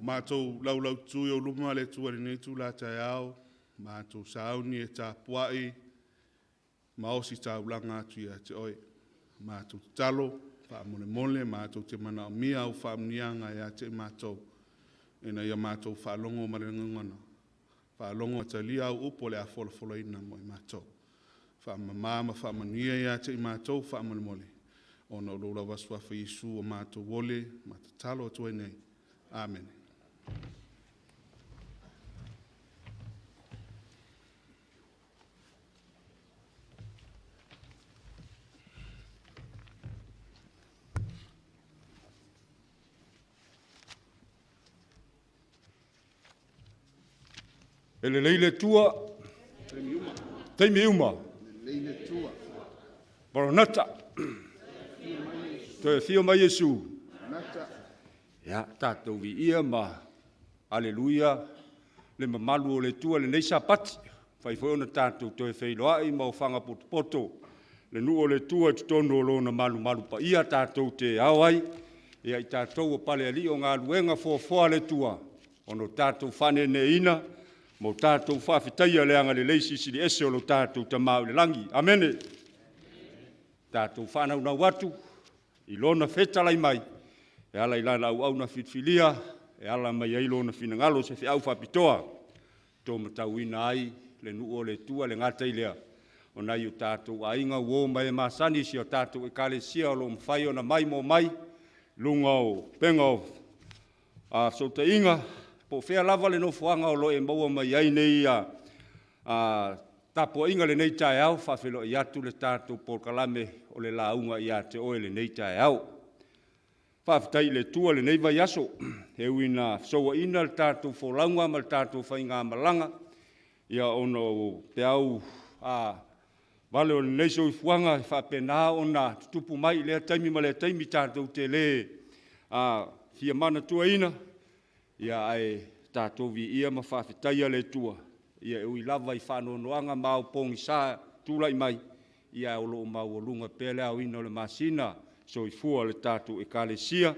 Matou laulaututu i ou luma le Atua i lenei itula taeao, matou sauni e tapuai ma ositaulaga atu ia te Oe. Matou tatalo faamolemole, matou te manaomia au faamanuiaga ia te i matou, ina ia matou faalogo ma le gagana, faalogo ma talia au upu o le a folafolaina mo i matou. Faamama ma faamanuia ia te i matou faamolemole, ona o lou lava Suafa Iesu ua matou ole ma tatalo atu ai nei. Amene. E lelei le Atua taimi uma. Maranata. Toe afio mai Iesu. Ia, tatou viia ma aleluia le mamalu o le Atua i lenei Sapati. Ua mafai foi ona tatou toe feiloai ma ofaga potopoto le nuu o le Atua i totonu o Lona malumalu paia tatou te alo ai, ia i tatou o palealii o galuega foafoa a le Atua, ona o tatou faaneeneeina ma o tatou faafetaia le agalelei silisili ese o lo tatou Tama i le lagi. Amene. Tatou faanaunau atu i Lona fetalai mai e ala i Lana auauna filifilia e ala mai ai Lona finagalo, se feau faapitoa e taumatauina ai le nuu o le Atua. E le gata i lea, o nai o tatou aiga, uo ma e masani i si a tatou Ekalesia o lo o mafai ona maimoa mai i luga o upega o fesootaiga, po o fea lava le nofoaga o lo o e maua mai ai nei tapuaiga i lenei taeao, e faafeiloai atu le tatou polokalame o le lauga ia te oe i lenei taeao. Faafetai i le Atua i lenei vaiaso, e ui ina fesouaina le tatou folauga ma le tatou faigamalaga ona o peau vale o lenei soifuaga e faapena ona tutupu mai i lea taimi ma lea taimi tatou te le fia manatuaina, ae tatou viia ma faafetaia le Atua, e ui lava i faanoanoaga ma ao pogisa e tulai mai, ae o lo o maualuga pea le aoina o le masina, soifua le tatou Ekalesia,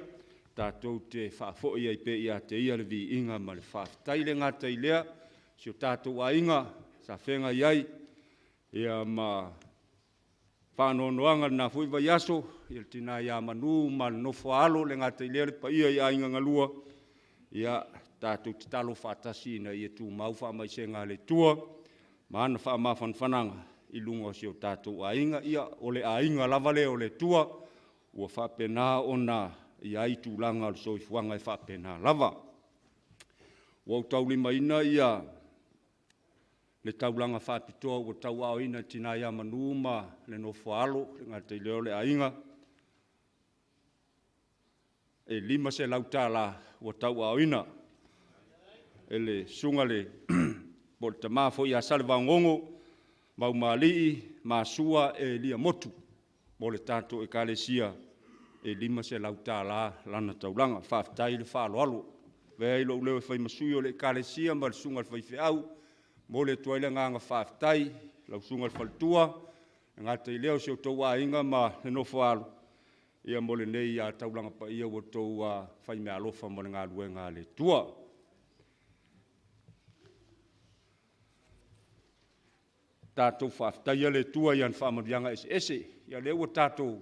tatou te faafoi ai pea ia te Ia le viiga ma le faafetai. E le gata i lea, si o tatou aiga sa feagai ai ma faanoanoaga i lena foi vaiaso, le tina ia Manu ma le nofo a alo, e le gata i lea le paia i aiga e lua, ia tatou tatalo faatasi ina ia tumau faamaisega a le Atua ma ana faamafanafanaga i luga o si o tatou aiga. Ia, o le aiga lava lea o le Atua ua faapena ona i ai tulaga o le soifuaga e faapena lava. Ua ou taulimaina le taulaga faapitoa ua tauaaoina e le tina ia Manu ma le nofo a alo, e le gata i lea o le aiga, e $500 ua tauaaoina e le susuga po o le tama foi ia Salevaogogo Maumaalii Masua Elia Motu mo le tatou Ekalesia, e $500 lana taulaga. Faafetai le faaaloalo. E avea ai lou leo e fai ma sui o le Ekalesia ma le susuga i le faifeau, e momoli atu ai le agaga faafetai i lau susuga i le faletua, e le gata i lea o si outou aiga ma le nofo a alo mo lenei taulaga paia ua outou fai meaalofa mo le galuega a le Atua. Tatou faafetaia le Atua i ana faamanuiaga eseese. Ia o lea ua tatou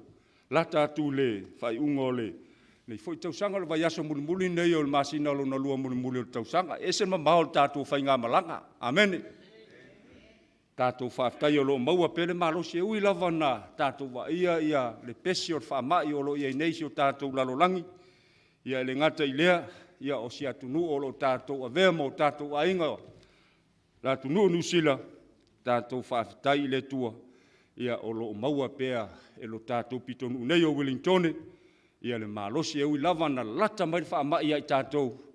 lata atu i le faaiuga o lenei foi tausaga, o le vaiaso mulimuli lenei o le masina lona lua mulimuli o le tausaga. E ese le mamao o le tatou faigamalaga. Amene. Tatou faafetai o lo o maua pea le malosi, e ui lava ina tatou vaaia le pesi o le faamai o lo o i ai nei i si o tatou lalolagi, e le gata i lea, o se atunuu o lo o tatou avea ma o tatou aiga, le atunuu o Niu Sila, tatou faafetai i le Atua o lo o maua pea e lo tatou pitonuu nei o Ueligitone le malosi. E ui lava ina lalata mai le faamai ia i tatou,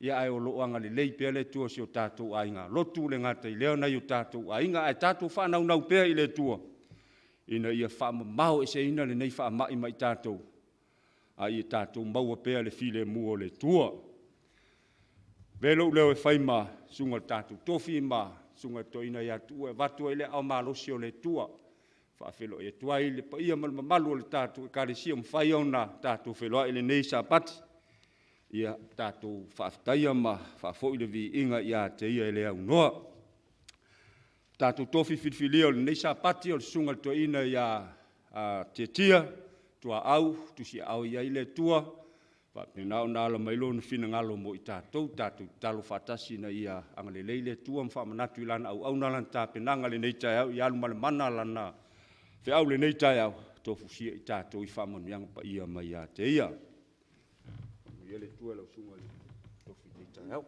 ae o lo o agalelei pea le Atua i si o tatou aiga lotu, e le gata i lea o nai o tatou aiga. Ae tatou faanaunau pea i le Atua ina ia faamamao eseina lenei faamai mai tatou, a ia tatou maua pea le filemu o le Atua. E avea ai lou leo e fai ma susuga i le tatou tofi ma le susuga i le toeaina ia Tuuu e avatu ai le aao malosi o le Atua e faafeiloai atu ai le paia ma le mamalu o le tatou Ekalesia ua mafai ona tatou feiloai i lenei Sapati. Ia tatou faafetaia ma faafoi le viiga ia te Ia e le aunoa. Tatou tofi filifilia o lenei Sapati, o le susuga i le toeaina ia Tiatia Tuaau, tusiaao i ai le Atua, faapena ona ala mai Lona finagalo mo i tatou. Tatou tatalo faatasi ina ia agalelei le Atua ma faamanatu i lana auauna lana tapenaga i lenei taeao, ia alu ma le mana lana feau i lenei taeao, tofusia i tatou i faamanuiaga paia mai ia te Ia. Faamanuia le Atua i lau susuga i le tofi i lenei taeao.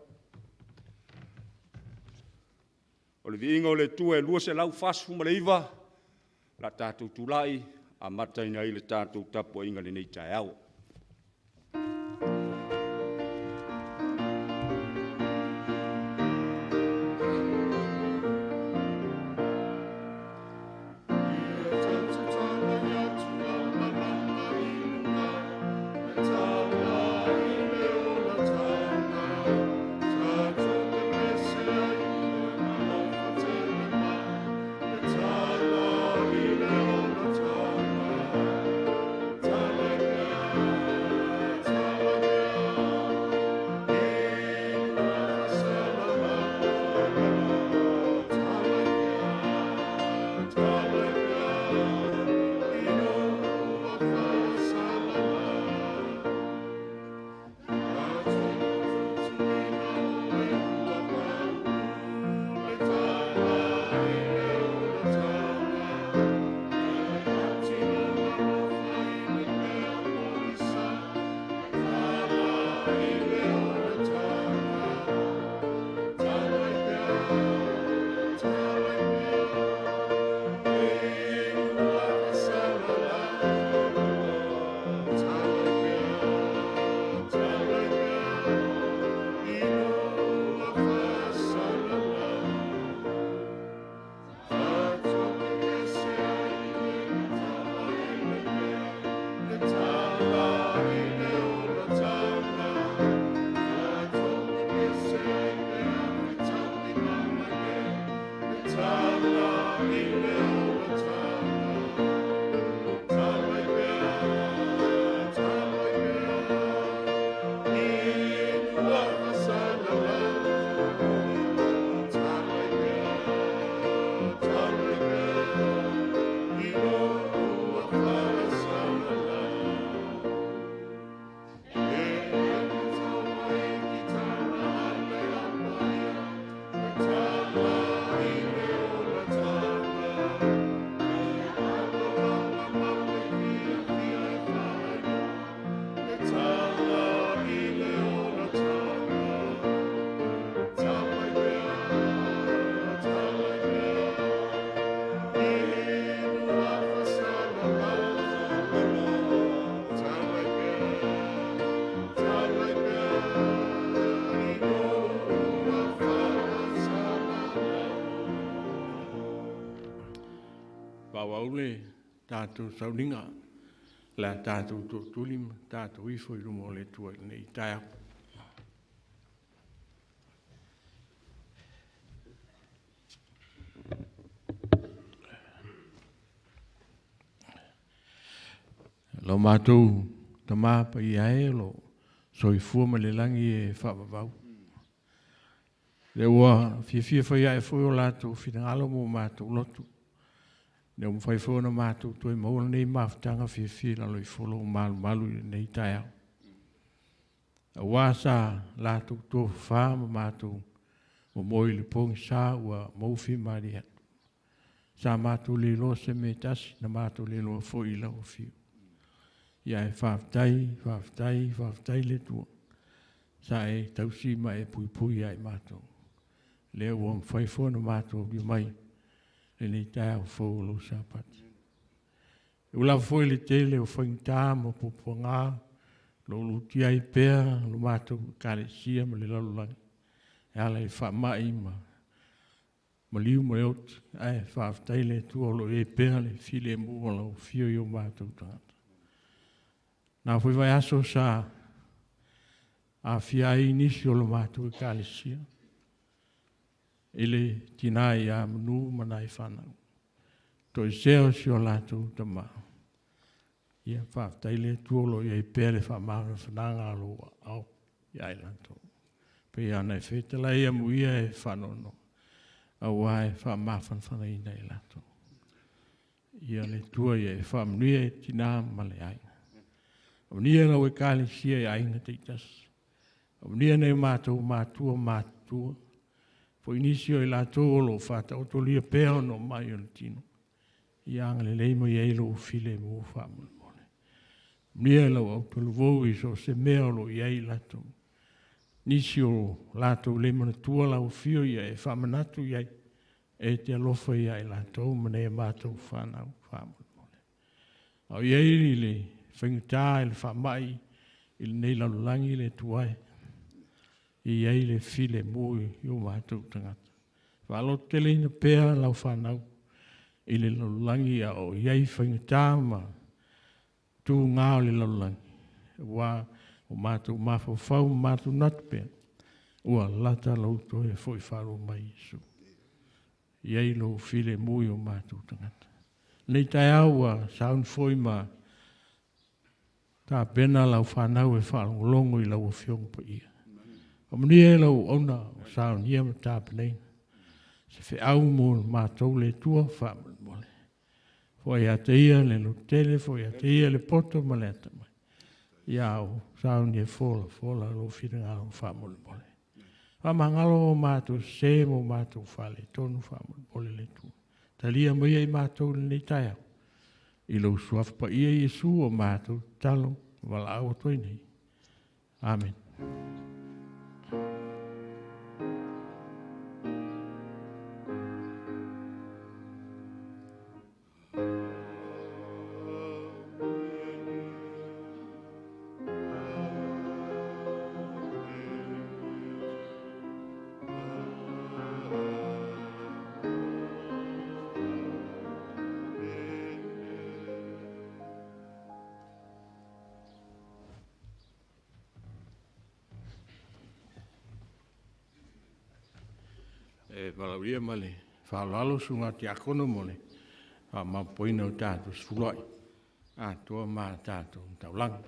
O le viiga o le Atua e 249 o le a tatou tulai e amataina ai le tatou tapuaiga i lenei taeao. Faaauau le tatou sauniga, o le a tatou tootuli ma tatou ifo i luma o le Atua i lenei taeao. Lo matou tama paia e o lo o soifua ma le lagi e faavavau, lea ua fiafia fai ae foi o latou finagalo ma o matou loto, ina ua mafai foi ona matou toe maua lenei mafutaga fiafia i lalo ifo o lou malumalu i lenei taeao. Aua sa latou tofafa ma matou momoe i le pogisa ua maufimalie atu. Sa matou le iloa se mea e tasi, na matou le iloa foi i lau afio. Ia ae faafetai, faafetai, faafetai le Atua, sa e tausi ma e puipui ia i matou, lea ua mafai foi ona matou aulia mai lenei taeao fou o lou Sapati. E ui lava foi i le tele o faigata ma puapuaga o lo o lutia ai pea le matou Ekalesia ma le lalolagi e ala i faamai ma maliu ma le oti, ae faafetai i le Atua o lo o i ai pea le filemu o lau afio i o matou tagata. Na foi vaiaso sa aafia ai nisi o le matou Ekalesia i le tina ia Manu ma nai fanau, toesea o si o latou tama. Ia faafetai le Atua o lo o i ai pea le faamafanafanaga a lou aao. ia i latou. Pei ona e fetalai amuia e faanoanoa, aua e faamafanafanaina i latou. Ia le Atua ia e faamanuia i tina ma le aiga. Faamanuia lau Ekalesia i aiga taitasi. Faamanuia nai o matou matua matutua, foi nisi o i latou o lo o faataotolia pea ona o mai o le tino, ia agalelei mai ai lou filemu faamolemole. Manuia lau autalavou i so o se mea o lo o i ai i latou. Nisi o latou le manatua lau afio, ia e faamanatu i ai, e te alofa ia i latou ma nai a matou fanau faamolemole. A o i ai le faigata i le faamai i lenei lalolagi le Atua e, e i ai le filemu i o matou tagata. Faalototeleina pea lau fanau i le lalolagi a o i ai faigata ma tuga o le lalolagi, ua o matou mafaufau ma matou manatu pea, ua lata lou toe foi faalua mai Iesu. I ai lou filemu i o matou tagata. Nei taeao ua sauni foi ma tapena lau fanau e faalogologo i lau Afioga Paia. Faamanuia lau auauna o saunia ma tapenaina se feau mo matou le Atua faamolemole. Foai ia te ia le lototele, foai ia te ia le poto ma le atamai, ia o saunia e folafola lou finagalo faamolemole. Faamagalo matou sese ma o matou faaletonu faamolemole le Atua. Talia maia i matou i lenei taeao, i lou Suafa Paia Iesu ua matou tatalo ma valaau atu ai nei. Amene. E valaaulia ma le faaaloalo le susuga i le Tiakono mo le faamaopoopoina o le tatou sefuluai atoa ma tatou taulaga.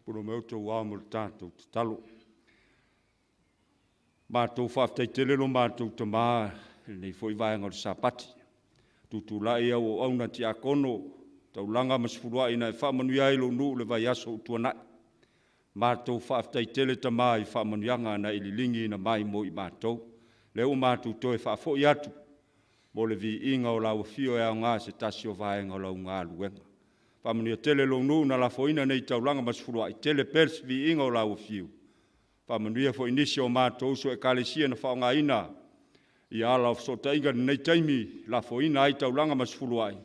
Puna mai outou ao mo le tatou tatalo. Matou faafetai tele lo matou Tamā i lenei foi vaega o le Sapati. Tutulai auauauna tiakono, taulaga ma sefuluai na e faamanuia ai lou nuu i le vaiaso ua tuanai. Matou faafetai tele Tama i faamanuiaga na e liligiina mai mo i matou. Lea ua matou toe faafoi atu mo le viiga o lau afio e aoga i se tasi o vaega o lau galuega. Faamanuia tele lou nuu na lafoina nei taulaga ma sefuluai, tele pea le viiga o lau afio. Faamanuia foi i nisi o matou uso Ekalesia na faaaogaina ia ala o fesootaiga i lenei taimi, lafoina ai taulaga ma sefuluai.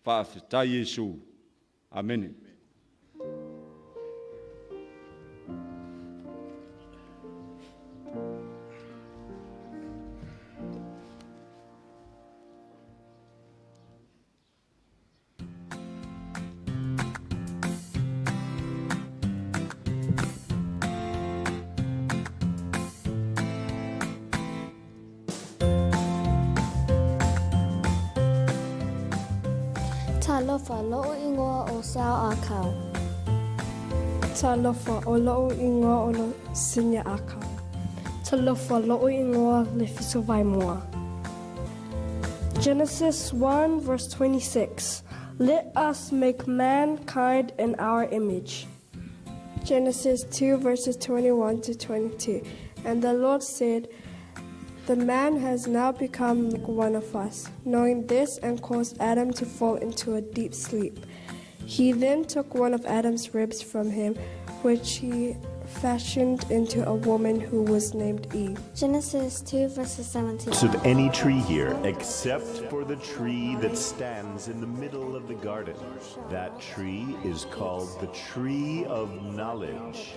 Faafetai Iesu. Amene. Talofa, lo'u igoa o Sal Akau. Talofa, o lo'u igoa o Losinia Akau. Talofa, lo'u igoa Lefiso Vaimoa. Genesis 1 verse 26. Let us make mankind in our image. Genesis 2 verses 21 to 22. And the Lord said, The man has now become like one of us, knowing this, and caused Adam to fall into a deep sleep. He then took one of Adam's ribs from him, which he fashioned into a woman who was named Eve. Genesis 2 verses 17. Of any tree here except for the tree that stands in the middle of the garden. That tree is called the tree of knowledge.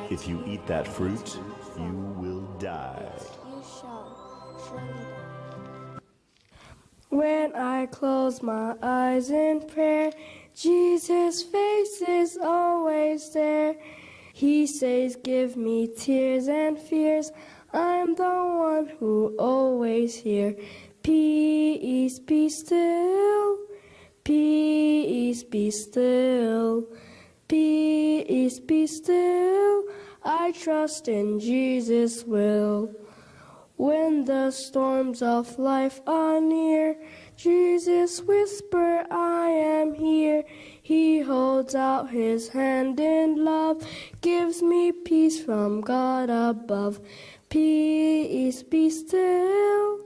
If you eat that fruit, you will die. You shall surely die. When I close my eyes in prayer, Jesus' face is always there. He says, Give me tears and fears. I'm the one who always hear. Peace be still. Peace be still. Peace be still. I trust in Jesus' will. When the storms of life are near, Jesus whisper, I am here. He holds out his hand in love, gives me peace from God above. Peace be still.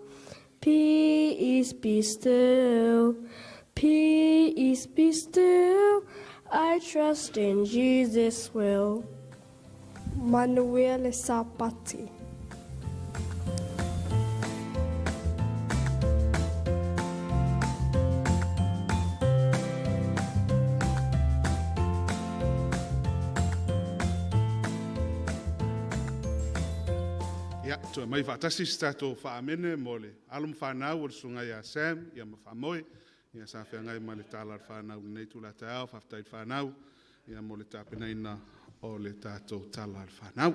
Peace be still. Peace be still. I trust in Jesus' will. Manuel Sapati. Ia, toe mai faatasi se tatou faamene mo le alo ma fanau o le susuga ia Sam, ia ma Faamoe, ia sa feagai ma le tala a le fanau i lenei itula taeao. Faafetai i le fanau, ia mo le tapenaina o le tatou tala a le fanau.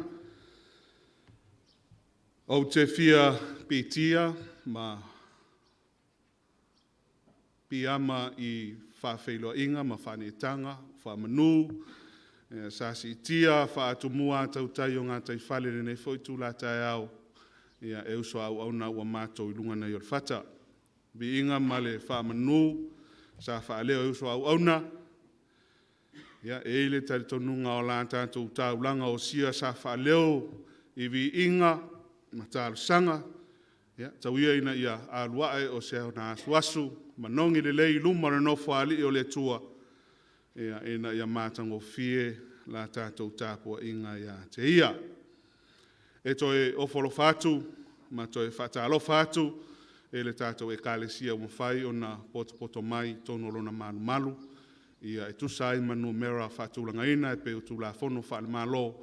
Ou te fia piitia ma piiama i faafeiloaiga ma faaneetaga faamanu sa siitia faatumua tautai o gataifale i lenei foi itula taeao, ia e uso a auauna ua matou i luga nei o le fata. Viiga ma le faamanu sa faaleo e uso a auauna, ia e i ai le talitonuga o la tatou taulaga osia sa faaleo i viiga ma talosaga, ia tau ia ina ia alu ae o se asuasu manogi lelei i luma o le Nofoalii o le Atua, ia ina ia matagofie la tatou tapuaiga ia te Ia. E toe ofo alofa atu ma toe faatalofa atu i le tatou Ekalesia ua mafai ona potopoto mai i totonu o lona malumalu, ia e tusa ai ma numera faatulagaina e pei o Tulafono faale-Malo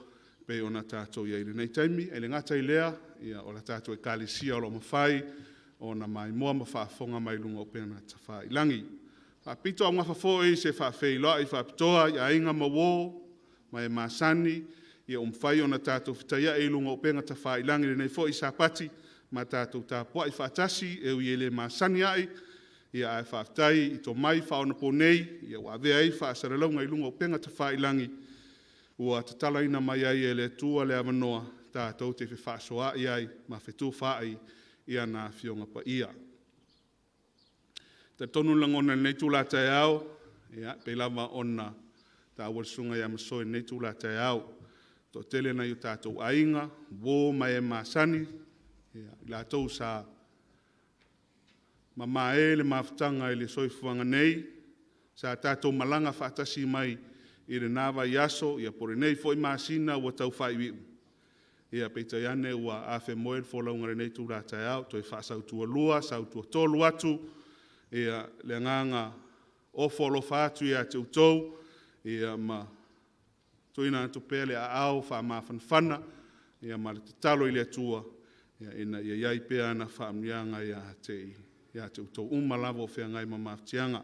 pei ona tatou i ai i lenei taimi. E le gata i lea, ia, o le tatou Ekalesia o lo o mafai ona maimoa ma faafofoga mai i luga o upega tafailagi. Faapitoaugafa foi se faafeiloai faapitoa i aiga ma uo ma e masani, ia ua mafai ona tatou fetaiai i luga o upega tafailagi i lenei foi Sapati ma tatou tapuai faatasi, e ui e le masani ai, ia ae faafetai i tomai faaonaponei ia ua avea ai faasalalauga i luga o upega tafailagi. ua tatalaina mai ai e le Atua le avanoa tatou te fefaasoaai ai ma fetufaai i ana Afioga Paia. Talitonu le lagona i lenei itula taeao, ia, pei lava ona taua e le Susuga ia Masoe i lenei itula taeao, e toatele nai o tatou aiga, uo ma e masani, ia, i latou sa mamae le mafutaga i le soifuaga nei, sa tatou malaga faatasi mai i lena vaiaso, ia po o lenei foi masina ua tau faaiuiu, ia peitai ane ua afemoe le folauga i lenei itula taeao, toe faasautualua, sautuatolu atu ia le agaga ofo alofa atu ia te outou, ia ma tuuina atu pea le aao faamafanafana ia ma le tatalo i le Atua ina ia i ai pea ana faamanuiaga ia te outou uma lava o feagai ma mafatiaga.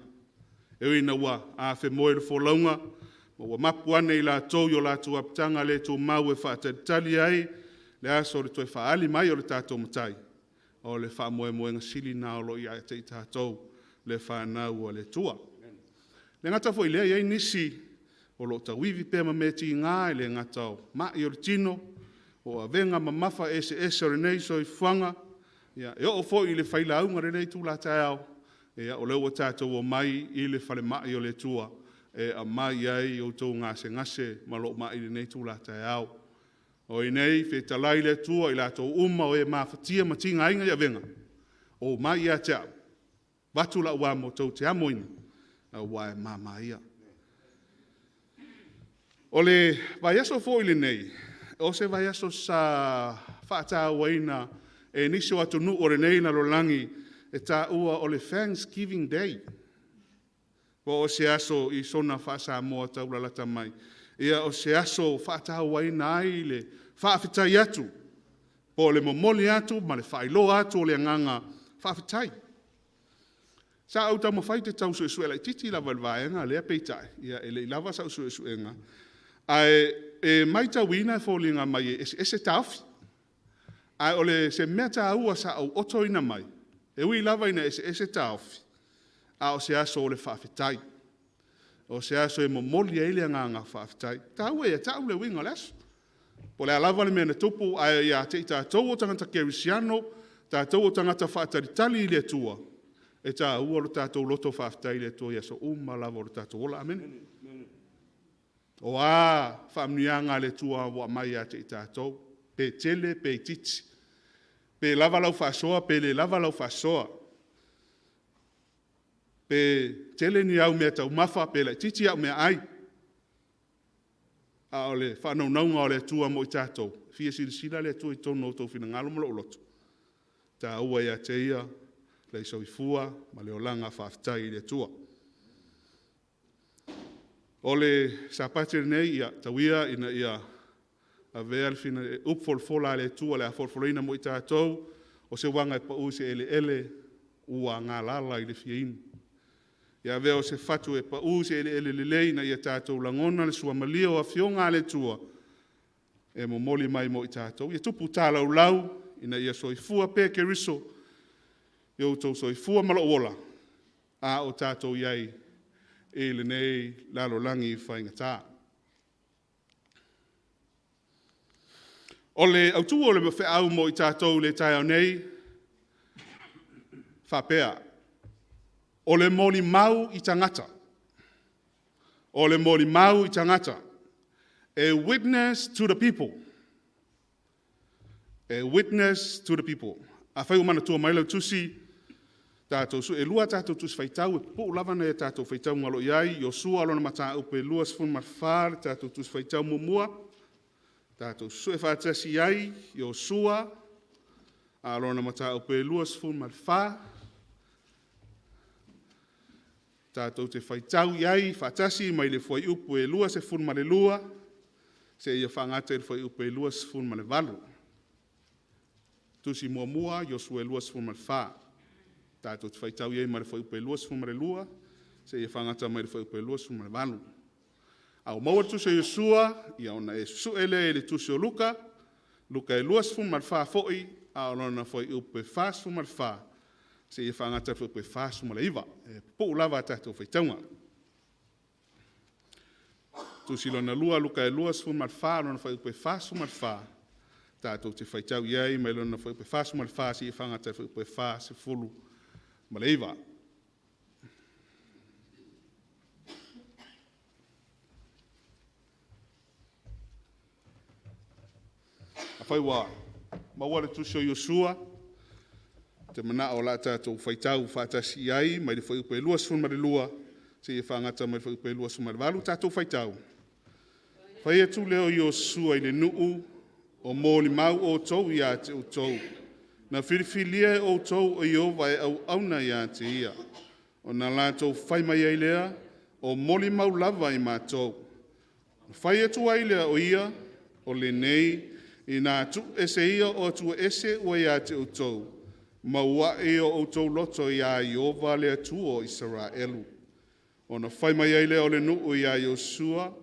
E ui ina ua afemoe le folauga, ma ua mapu ane i latou i o latou apitaga le tumau e faatalitali ai le aso o le toe faaali mai o le tatou Matai, o le faamoemoega sili lena o lo o ia te i tatou le fanau a le Atua. E le gata foi i lea, e i ai nisi o lo o tauivi pea ma mea tiga, e le gata o mai o le tino, o avega mamafa eseese o lenei soifuaga, ia, e oo foi i le failauga i lenei itula taeao, ia, o lea ua tatou omai i le falemai o le Atua e aumai ai outou gasegase ma lomai i lenei itula taeao. O ai nei, fetalai le Atua i latou uma o e mafatia ma tigaina i avega, omai ia te au, avatu lau amo tou te amoina, aua e mama ia. O le vaiaso foi lenei, o se vaiaso sa faatauaina e nisi o atunuu o lenei lalolagi e taua o le Thanksgiving Day, po o se aso i sona faa-Samoa taulalata mai, ia o se aso e faatauaina ai le faafetai atu, po o le momoli atu ma le faailoa atu o le agaga faafetai. Sa ou taumafai ou te tau suesue laitiiti lava i le vaega lea, peitai, e le i lava sau suesuega, ae matauina e foliga mai e eseese taofi. Ae o se mea taua sa ou otoina mai, e ui lava ina eseese taofi, a o se aso o le faafetai. O se aso e momoli ai le agaga faafetai. E taua ia te au le uiga o le aso. Po o le a lava le mea na tupu, ae ia te i tatou o tagata kerisiano, o tatou o tagata faatalitali i le Atua, e taua lo tatou loto faafetai i le Atua i aso uma lava o le tatou ola. Amene. O a faamanuiaga a le Atua ua aumai ia te i tatou, pe tele pe itiiti, pe lava lau faasoa pe le lava lau faasoa, pe tele ni au meataumafa pe laitiiti au meaai, a o le faanaunauga o le Atua mo i tatou, e fia silasila le Atua i totonu o outou finagalo ma lou loto, e taua ia te Ia le soifua ma le olaga faafetai i le Atua. O le Sapati lenei, ia tau ia ina ia avea le upu folafola a le Atua o le a folafolaina mo i tatou, o se uaga e pau i se eleele ua galala i le fia inu. Ia avea o se fatu e pau i se eleele lelei ina ia tatou lagona le suamalie o Afioga a le Atua e momoli mai mo i tatou. Ia tupu talaulau ina ia soifua pea Keriso i outou soifua ma lou ola, a o tatou i ai i lenei lalolagi faigata. O le autu o le feau mo i tatou i le taeao nei, e faapea, o le molimau i tagata. O le molimau i tagata. A witness to the people. A witness to the people. Afai ua manatua mai lau tusi, tatou sue, e lua a tatou tusi faitau, e pupuu lava nai a tatou faitauga o lo o i ai. Iosua lona mataupu e 24, le tatou tusi faitau muamua, tatou susue faatasi ai, Iosua a lona mataupu e 24, tatou te faitau i ai faatasi mai le fuaiupu e 22 seia faagata i le fuaiupu e 28. Tusi muamua Iosua 24. Tatou te faitau i ai mai le fuaiupu e 22 seia faagata mai le fuaiupu e 28. A ua maua le tusi o Iosua, ia ona e susue lea i le tusi o Luka, Luka e 24 foi, a o lona fuaiupu e 44 seia faagata le fuaiupu e 49. E pupuu lava a tatou faitauga. Tusi lona lua Luka e 24, lona fuaiupu e 44, tatou te faitau i ai mai lona fuaiupu e 44 seia fagata i le fuaiupu e 49. Afai ua maua le tusi o Iosua, ou te manao o le a tatou faitau faatasi i ai mai le fuaiupu e 22 seia fagata mai le fuaiupu e 28. Tatou faitau. Fai atu lea o Iosua i le nuu, o molimau outou ia te outou, na filifilia e outou o Ieova e auauna ia te ia. Ona latou fai mai ai lea, o molimau lava i matou. Na fai atu ai lea o ia, o lenei, ina tuuese ia o Atua ese ua ia te outou, maua o outou loto iā Ieova le Atua o Isaraelu. Ona fai mai ai lea o le nuu iā Iosua,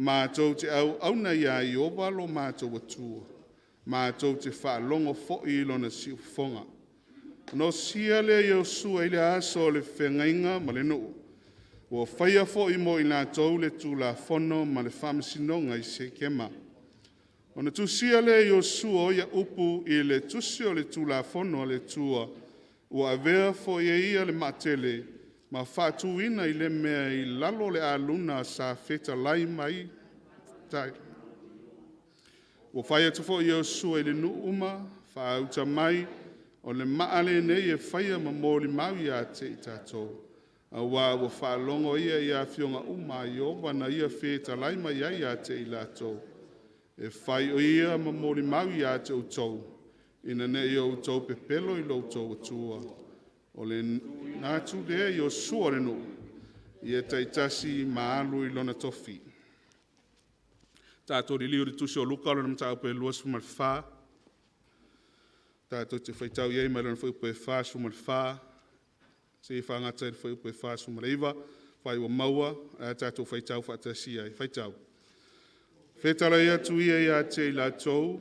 matou te auauna iā Ieova lo matou Atua, matou te faalogo foi i lona siufofoga. Ona osia lea o Iosua i le aso o le feagaiga ma le nuu, ua faia foi mo i latou le tulafono ma le faamasinoga i Sekema. Ona tusia lea e Iosua o ia upu i le tusi o le tulafono a le Atua, ua avea foi e ia le maatele ma faatuina i le mea i lalo o le aluna sa fetalai mai tai. Ua fai atu foi Iosua i le nuu uma, faauta mai, o le maa lenei e faia ma molimau ia te i tatou, auā ua faalogo ia i afioga uma a Ieova na ia fetalai mai ai ia te i latou, e fai o ia ma molimau ia te outou, ina ne i outou pepelo i lo outou Atua. O le na atu lea Iosua o le nuu, ia taitasi ma alu i lona tofi. Tatou liliu i le tusi o Luka lona mataupu e 24, tatou te faitau i ai mai lona fuaiupu e 44 seia fagata i le fuaiupu e 49. Afai ua maua, ae a tatou faitau faatasi ai. Faitau. Fetalai atu ia ia te i latou,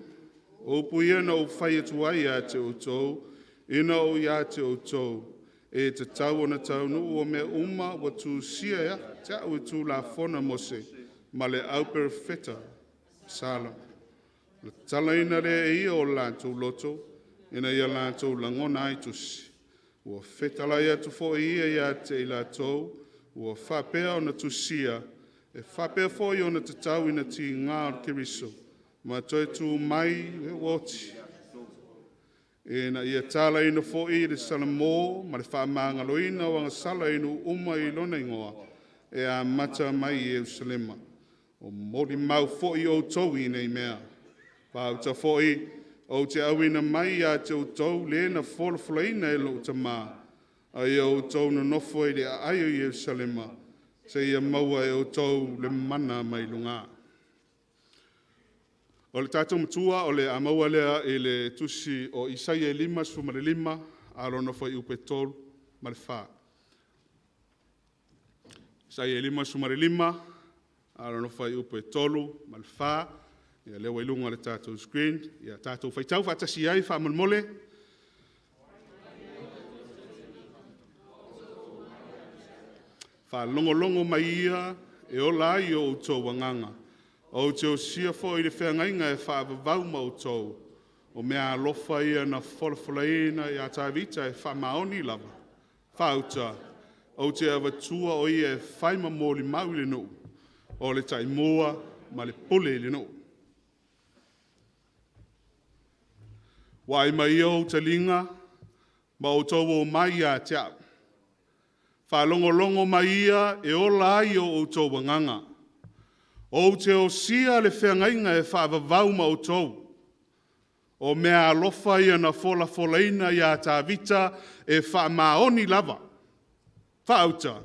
o upu ia na ou fai atu ai ia te outou, ina o ia te outou, e tatau ona taunuu o mea uma ua tusia ia te au i Tulafono a Mose ma le auperofeta Sala. Na tatalaina lea e ia o latou loto, ina ia latou lagona ai tusi. Ua fetalai atu foi ia ia te i latou, ua faapea ona tusia, e faapea foi ona tatau ina tiga o le Keriso, ma toe tu mai e ua oti, ina ia talaina foi le salamo ma le faamagaloina o agasala i nuu uma i lona igoa, e amata mai i Ierusalema. O molimau foi outou i nei mea. Faauta foi, ou te auina mai ia te outou le na folafolaina e lou Tamā, a ia outou nonofo i le aai o Ierusalema, seia maua e outou le mana mai lugā. O le tatou matua o le a maua lea i le tusi o Isaia e 55, a o lona fuaiupu e 3 ma le 4. Isaia e 55, a o lona fuaiupu e 3 ma le 4. Ia lea ua i luga o le tatou screen. Ia tatou faitau faatasi ai faamolemole. Faalogologo mai ia e ola ai o outou agaga. Ou te osia foi le feagaiga e faavavau ma outou, o mea alofa ia na folafolaina ia Tavita e faamaoni lava. Faauta, ou te avatua o ia e fai ma molimau i le nuu, o le taimua ma le pule i le nuu. Ua ai mai ia ou taliga ma outou o mai ia te au. Faalogologo mai ia e ola ai o outou agaga. Ou te osia le feagaiga e faavavau ma outou, o mea alofa ia na folafolaina ia Tavita e faamaoni lava. Faauta,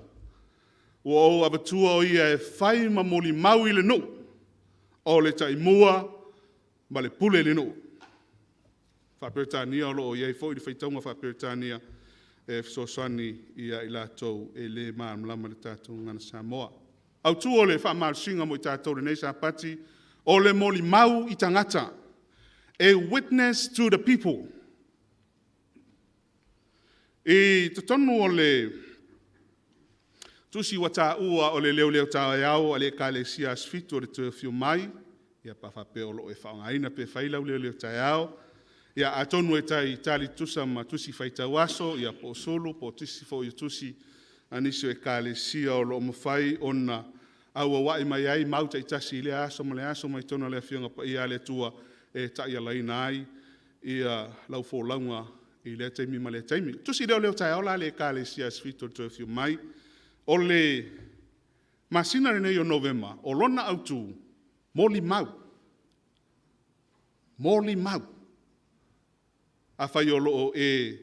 ua ou avatua o ia e fai ma molimau i le nuu, o le taimua ma le pule i le nuu. Faa-Peretania o lo o i ai foi le faitauga faa-Peretania e fesoasoani ia i latou e le malamalama i le tatou Gagana Samoa. Autu o le faamalosiga mo i tatou i lenei Sapati, o le molimau i tagata. A witness to the people. I totonu o le Tusi ua tāua o le leoleo taeao a le Ekalesia Aso Fitu o le Toe Afio Mai, ia pe a faapea o lo o e faaaogaina pea e fai lau leoleo taeao. Ia atonu e tai tali tutusa ma tusi faitau aso, ia po o sulu po o tusi foi o tusi a nisi o Ekalesia o lo o mafai ona auauai mai ai mau taitasi i lea aso ma lea aso mai totonu o le Afioga Paia a le Atua e taialaina ai lau folauga i lea taimi ma lea taimi. Tusi leoleo taeao la a le Ekalesia Aso Fitu o le Toe Afio Mai, o le masina lenei o Novema, o lona autu, molimau, molimau. Afai o lo o e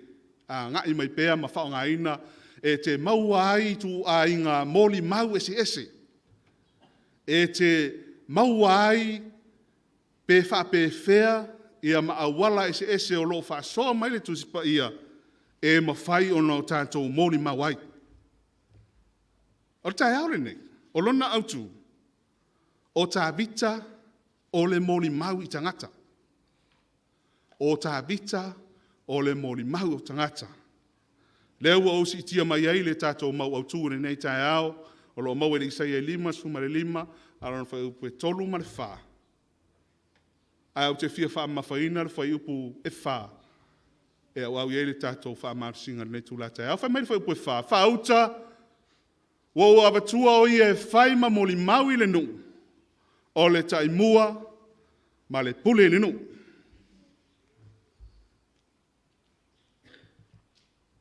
agai mai pea ma faaaogaina e te maua ai ituaiga molimau eseese, e te maua ai pe faapefea ma auala eseese o lo o faasoa mai le Tusi Paia e mafai ona tatou molimau ai. O le taeao lenei, o lona autu, o Tavita o le molimau i tagata. O Tavita o le molimau i tagata. Lea ua ou siitia mai ai le tatou mau autu i lenei taeao, o lo o maua i le Isaia 55, a o lona fuaiupu e 3 ma le 4. Ae ou te fia faamamafaina le fuaiupu e 4 e auau i ai le tatou faamalosiga i lenei itula taeao. Fai mai le fuaiupu e 4, “Faauta, ua ou avatua o ia e fai ma molimau i le nuu, o le taimua ma le pule i le nuu.”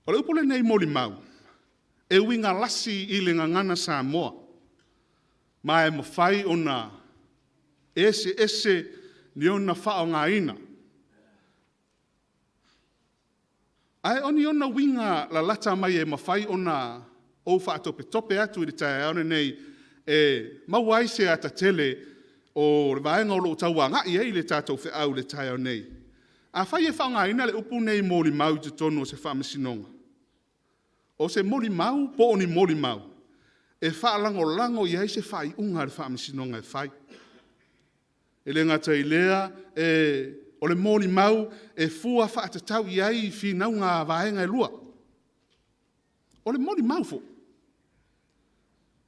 O le upu lenei molimau, e uiga lasi i le gagana Samoa, ma e mafai ona eseese le ona faaaogaina. Ae o ni ona uiga lalata mai e mafai ona ou faatopetope atu i le taeao lenei e maua ai se ata tele o le vaega o lo o tau agai i ai le tatou feau i le taeao nei. Afai e faaaogaina le upu lenei molimau i totonu o se faamasinoga, o se molimau po o ni molimau e faalagolago i ai se faaiuga a le faamasinoga e fai. E le gata i lea, o le molimau e fua faatatau i ai finauga a vaega e lua. O le molimau foi,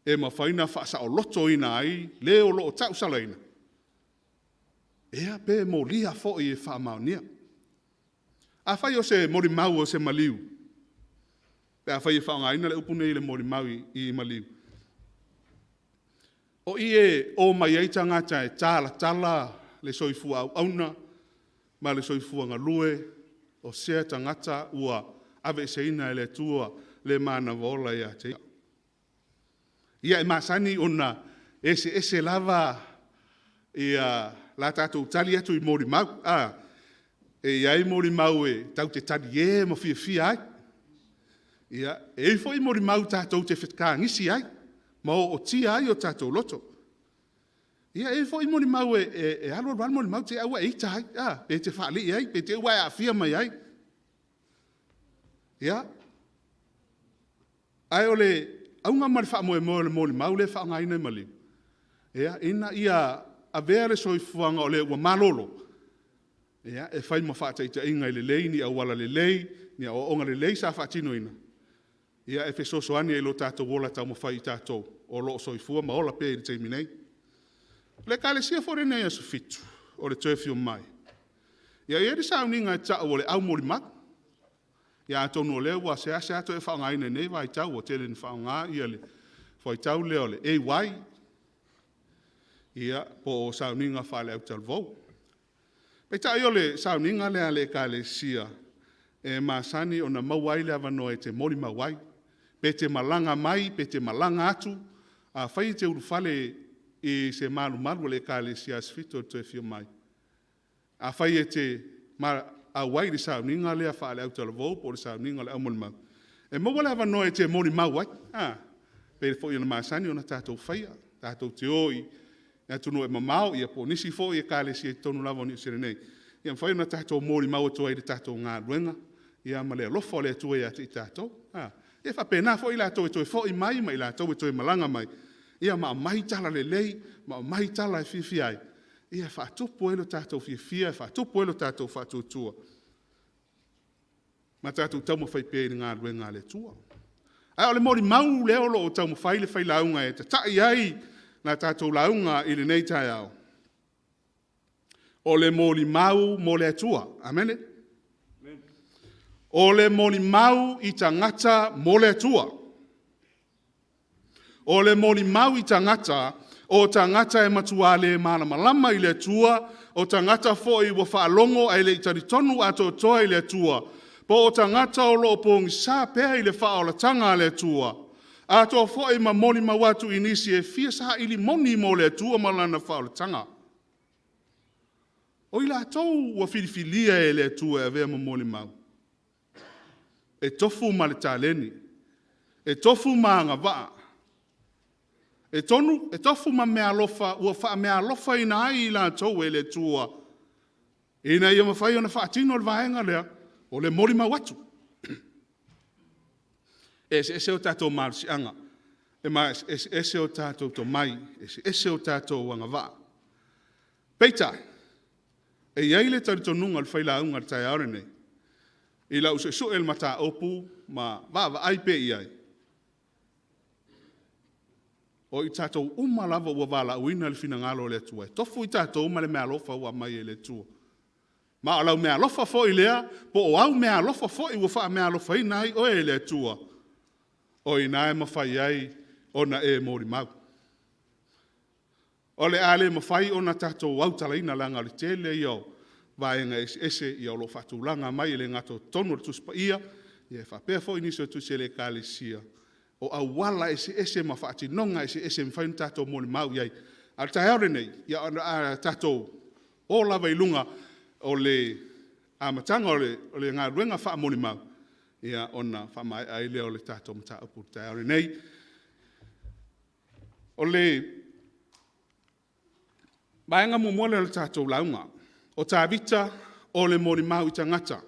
e mafai ona faasaolotoina ai le o lo o tausalaina, ia pe molia foi e faamaonia. Afai o se molimau o se maliu, pe afai e faaaogaina le upu lenei o le molimau i maliu, o i e omai ai tagata e talatala le soifua auauna ma le soifua galue o sea tagata ua aveeseina e le Atua le manava ola ia te ia. Ia, e masani ona eseese lava la tatou tali atu i molimau. E i ai molimau e tatou te talie ma fiafia ai. Ia, e i ai foi molimau tatou te fetagisi ai ma ootia ai o tatou loto. Ia, e i ai foi molimau e alu alu lava le molimau te i ua e ita ai, pe te faalii ai, pe te i ua e aafia mai ai. Ia, ae o le auga ma le faamoemoe o le molimau lea e faaaogaina i maliu, ina ia avea le soifuaga o le ua malolo e fai ma faataitaiga e lelei ni auala lelei, ni aoaoga lelei sa faatinoina, e fesoasoani ai i lo tatou ola taumafai i tatou o lo o soifua ma ola pea i le taimi nei. O le ekalesia foi lenei Aso Fitu o le Toe Afio Mai, e i ai le sauniga e tau o le aumolimau. Ia atonu o lea ua seasea toe faaaogaina i lenei vaitau ua tele ina faaaoga le fuaitau lea o le AY, ia, po o sauniga faale-autalavou. Peitai o le sauniga lea a le Ekalesia, e masani ona maua ai le avanoa e te molimau ai, pe te malaga mai pe te malaga atu, afai e te ulufale i se malumalu o le Ekalesia Aso Fitu o le Toe Afio Mai, afai e te auai i le sauniga lea faale-autalavou po o le sauniga o le aumolimau, e maua le avanoa e te molimau ai, a, pei foi ona masani ona tatou faia, tatou te o i atunuu e mamao po o nisi foi ekalesia i totonu lava o Niu Sila nei, e mafai ona tatou molimau atu ai i le tatou galuega ma le alofa o le Atua ia te i tatou. E faapena foi i latou e toe foi mai ma i latou e toe malaga mai, ia ma aumai tala lelei ma aumai tala e fiafia ai, e faatupu ai lo tatou fiafia, e faatupu ai lo tatou faatuatua, ma tatou taumafai pea i le galuega a le Atua. Ae o le molimau lea o lo o taumafai le failauga e tata'i ai la tatou lauga i lenei taeao, o le molimau mo le Atua. Amene. O le molimau i tagata mo le Atua. O le molimau i tagata, o tagata e matua le malamalama i le Atua, o tagata foi ua faalogo ae le i talitonu atoatoa i le Atua, po o tagata o lo o pogisa pea i le faaolataga a le Atua, atoa foi ma molimau atu i nisi e fia saili moni mo le Atua ma Lana faaolataga. O i latou ua filifilia e le Atua e avea ma molimau, e tofu ma le taleni, e tofu ma agavaa, e tofu ma meaalofa ua faameaalofaina ai i latou e le Atua, ina ia mafai ona faatino le vaega lea, o le molimau atu. E eseese o tatou malosiaga, e eseese o tatou tomai, e eseese o tatou agavaa. Peitai, e i ai le talitonuga o le failauga i le taeao lenei, i lau suesue o le mataupu ma vaavaai pea i ai, o i tatou uma lava ua valaauina i le finagalo o le Atua, e tofu i tatou ma le meaalofa ua aumai e le Atua. Ma o lau meaalofa foi lea, po o au meaalofa foi ua faameaalofaina ai oe e le Atua, o i ina e mafai ai ona e molimau. O le a le mafai ona tatou autalaina, leaga o le tele ia o vaega eseese o lo o faatulaga mai, e le gata i totonu o le Tusi Paia, e faapea foi nisi o tusi a le Ekalesia, o auala eseese ma faatinoga eseese e mafai ona tatou molimau i ai. A o le taeao lenei, o le a tatou o lava i luga o le amataga o le galuega faamolimau, ona faamaea ai lea o le tatou mataupu i le taeao lenei. O le vaega muamua lea o le tatou lauga, o Tavita o le molimau i tagata.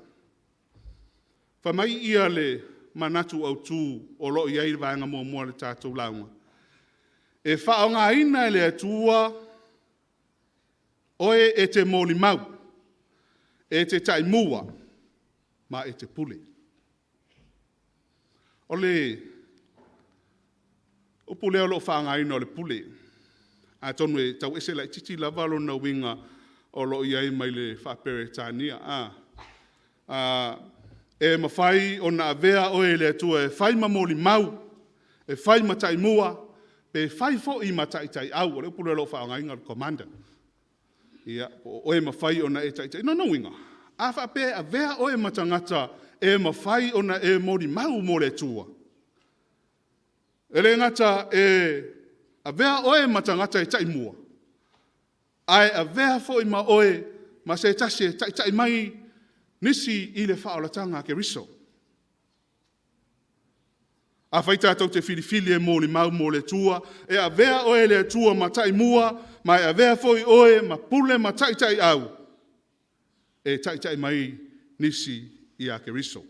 Fai mai le manatu autu o lo o i ai le vaega muamua o le tatou lauga, e faaaogaina e le Atua oe e te molimau, e te taimua ma e te pule. O le upu lea o lo o faaaogaina o le pule, atonu e tau ese laitiiti lava lona uiga o lo o i ai mai le faa-Peretania. E mafai ona avea oe e le Atua e fai ma molimau, e fai ma taimua, pe fai foi ma taitaiau. O le upu lea o lo o faaaogaina o le commander. Ia, po o oe e mafai ona e taitaiina. O lona uiga, a faapea e avea oe ma tagata e mafai ona e molimau mo le Atua, e le gata e avea oe ma tagata e taimua, ae avea foi ma oe ma se tasi e taitai mai nisi i le faaolataga a Keriso. Afai tatou te filifili e molimau mo le Atua, e avea oe e le Atua ma taimua, ma e avea foi oe ma pule ma taitaiau e taitai mai nisi ia Keriso.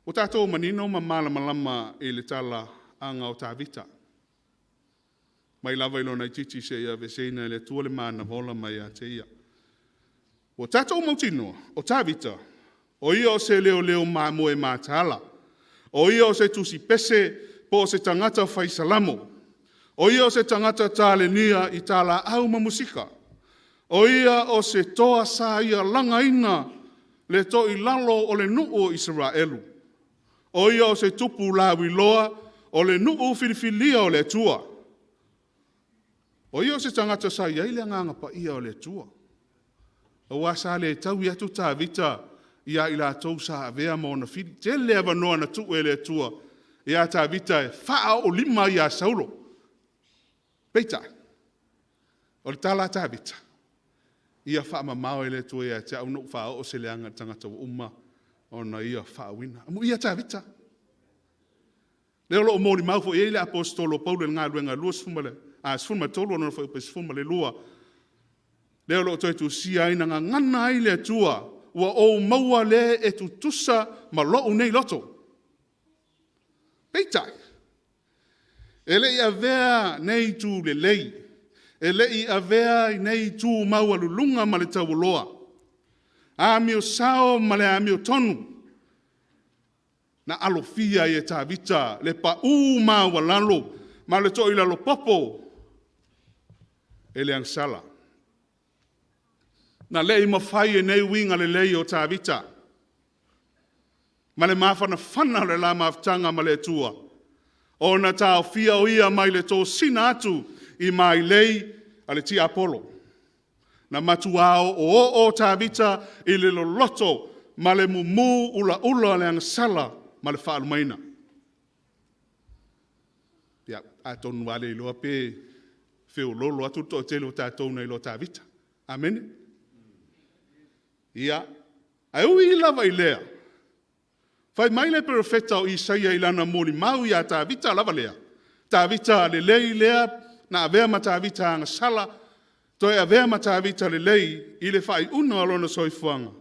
Ua tatou manino ma malamalama i le talaaga o Tavita, mai lava i lona itiiti seia aveeseina e le Atua le manava ola mai ia te ia. Ua tatou mautinoa, o Tavita, o ia o se leoleo mamoe mataala, o ia o se tusipese po o se tagata fai Salamo, o ia o se tagata talenia i talaau ma musika, o ia o se toa sa ia lagaina le toilalo o le nuu o Isaraelu, o ia o se tupu lauiloa o le nuu filifilia o le Atua. O ia o se tagata sa i ai le Agaga Paia o le Atua, aua sa le taui atu Tavita ia i latou sa avea ma ona fili. E tele avanoa na tuu e le Atua ia Tavita e faaoolima ai ia Saulo. Peitai, o le tala a Tavita, ia faamamao e le Atua ia te au ona ou faaoo se leaga i le tagata ua uma ona ia faauuina. Amuia Tavita! Lea o lo o molimau foi i ai le Aposetolo o Paulo i le Galuega 13 lona fuaiupu e 12, lea o lo o toe tusia ai, na gagana ai le Atua, “Ua ou maua le e tutusa ma lou nei loto.” Peitai, e le i avea nei itu lelei, e le i avea i nei itu maualuluga ma le taualoa, amio sao ma le amiotonu. Na alofia ai e Tavita le paū maualalo ma le toilalo popo e le agasala. Na le i mafai e nei uiga lelei o Tavita ma le mafanafana o le la mafutaga ma le Atua, ona taofia o ia mai le tosina atu i mailei a le tiapolo. Na matua oooo Tavita i le loloto ma le mumu ulaula o le agasala ma le faalumaina. Ia, atonu a le iloa pe feoloolo atu le toatele o tatou na iloa Tavita. Amene? Ia, ae ui lava i lea, fai mai le Perofeta o Isaia i lana molimau ia Tavita lava lea, Tavita lelei lea na avea ma Tavita agasala, toe avea ma Tavita lelei i le faaiuga o lona soifuaga.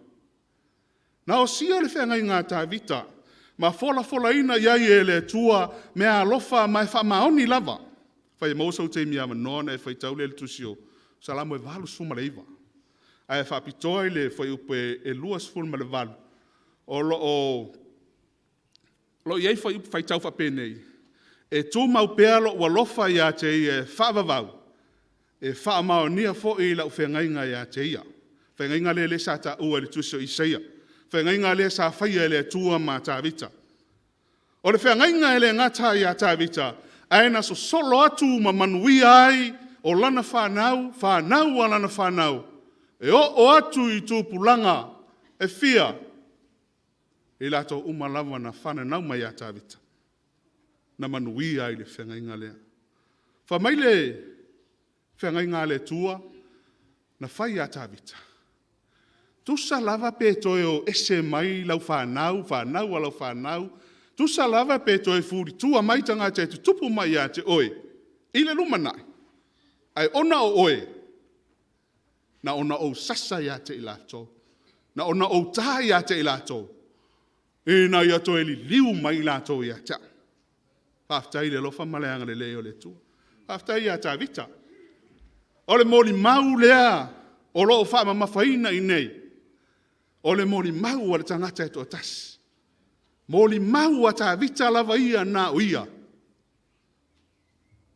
Na osia le feagaiga a Tavita ma folafolaina i ai e le Atua meaalofa ma e faamaoni lava. Afai e maua sou taimi avanoa ona e faitau lea i le tusi o Salamo e 89, ae faapitoa i le fuaiupu e 28, o lo o i ai fuaiupu faitau faapenei, e tumau pea lou alofa ia te ia e faavavau, e faamaonia foi lau feagaiga ia te ia. Le feagaiga lea sa taua i le tusi o Isaia, feagaiga lea sa faia e le Atua ma Tavita. O le feagaiga e le gata ia Tavita, ae na sosolo atu ma manuia ai o lana fanau, fanau a lana fanau, e oo atu i tupulaga e fia? I latou uma lava na fananau mai ia Tavita, na manuia ai i le feagaiga lea. Fai mai le feagaiga a le Atua na fai ia Tavita, tusa lava pe toe o ese mai lau fanau, fanau a lau fanau, tusa lava pe toe fulitua mai tagata e tutupu mai ia te oe i le lumanai, ae ona o oe, na ona ou sasa ia te i latou, na ona ou ta ia te i latou, ina ia toe liliu mai i latou ia te au. Faafetai i le alofa ma le agalelei o le Atua. Faafetai ia Tavita. O le molimau lea o lo o faamamafaina i inei, o le molimau a le tagata e toatasi. Molimau a Tavita lava ia na o ia,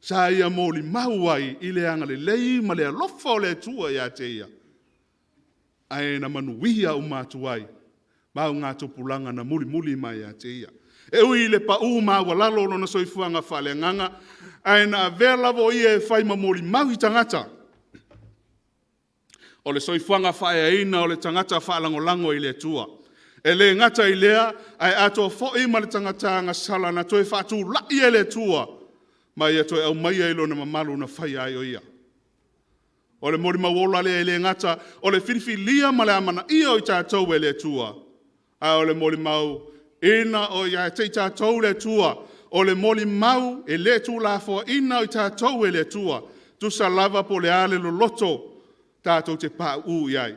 sa ia molimau ai i le agalelei ma le alofa o le Atua ia te ia, ae na manuia uma atu ai ma augatupulaga na mulimuli mai ia te ia. E ui i le pau maualalo o lona soifuaga faaleagaga, ae na avea lava o ia e fai ma molimau i tagata, o le soifuaga faaeaina o le tagata faalagolago i le Atua. E le gata i lea, ae atoa foi ma le tagata agasala na toe faatulai e le Atua, ma ia toe aumaia i lona mamalu na faia ai o ia. O le molimau ola lea e le gata o le filifilia ma le amanaia o i tatou e le Atua, a o le molimau ina o ia te i tatou le Atua, o le molimau e le tuulafoaiina o i tatou e le Atua, tusa lava po o le a le loloto tatou te pauu i ai.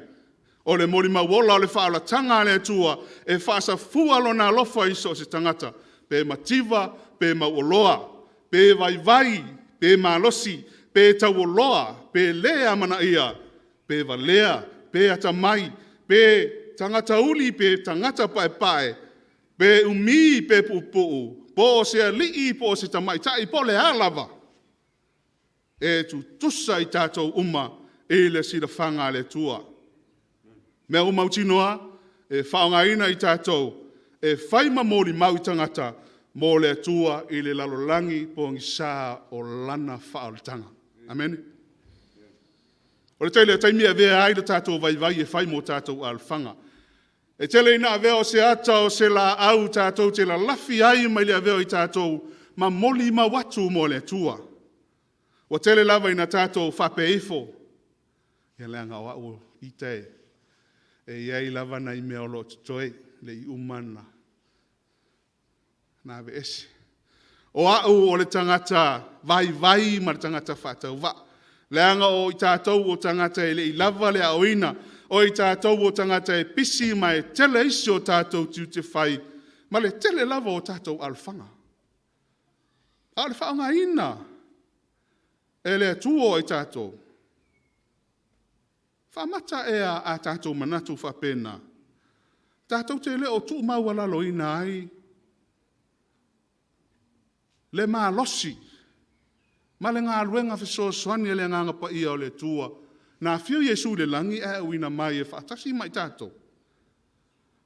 O le molimau ola o le faaolataga a le Atua, e faasafua Lona alofa i so o se tagata, pe mativa pe mauoloa, pe vaivai pe malosi, pe taualoa pe le amanaia, pe valea pe atamai, pe tagata uli pe tagata paepae, pe umi pe puupuu, po o se alii po o se tamaitai po o le a lava, e tutusa i tatou uma i le silafaga a le Atua. O mea uma mautinoa, e faaaogaina i tatou e fai ma molimau i tagata mo le Atua i le lalolagi pogisa o lana faaolataga. Amene. O le tele o taimi e avea ai lo tatou vaivai e fai ma o tatou alofaga. E tele ina avea o se ata o se laau tatou te lalafi ai mai le avea o i tatou ma molimau atu mo le Atua. Ua tele lava ina tatou faapea ifo, ia leaga o au o ita e i ai lava nai mea o lo o totoe, e le i uma ona aveese. O au o le tagata vaivai ma le tagata faatauvaa, leaga o i tatou o tagata e le i lava le aoaoina, o i tatou o tagata e pisi ma e tele isi o tatou tiute fai, ma le tele lava o tatou alofaga. A o le faaaogaina e le Atua o i tatou, faamata ea a tatou manatu faapena, tatou te le o tuumaualaloina ai le malosi ma le galuega fesoasoani a le Agaga Paia o le Atua, na afio Iesu i le lagi ae auina mai e faatasi ma i tatou?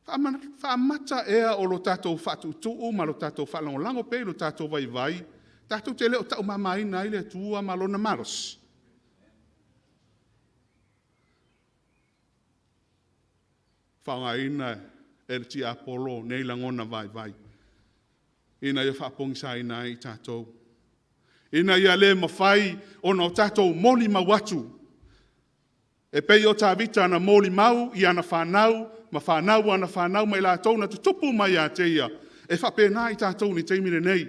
Faamata ea o lo tatou faatuutuu ma lo tatou faalagolago pea i lo tatou vaivai, tatou te le o taumamaina ai le Atua ma Lona malosi? Faaaogaina e le tiapolo nei lagona vaivai ina ia faapogisaina ai i tatou, ina ia le mafai ona o tatou molimau atu e pei o Tavita na molimau i ana fanau, ma fanau a ana fanau ma i latou na tutupu mai ia te ia, e faapena i tatou i le taimi lenei.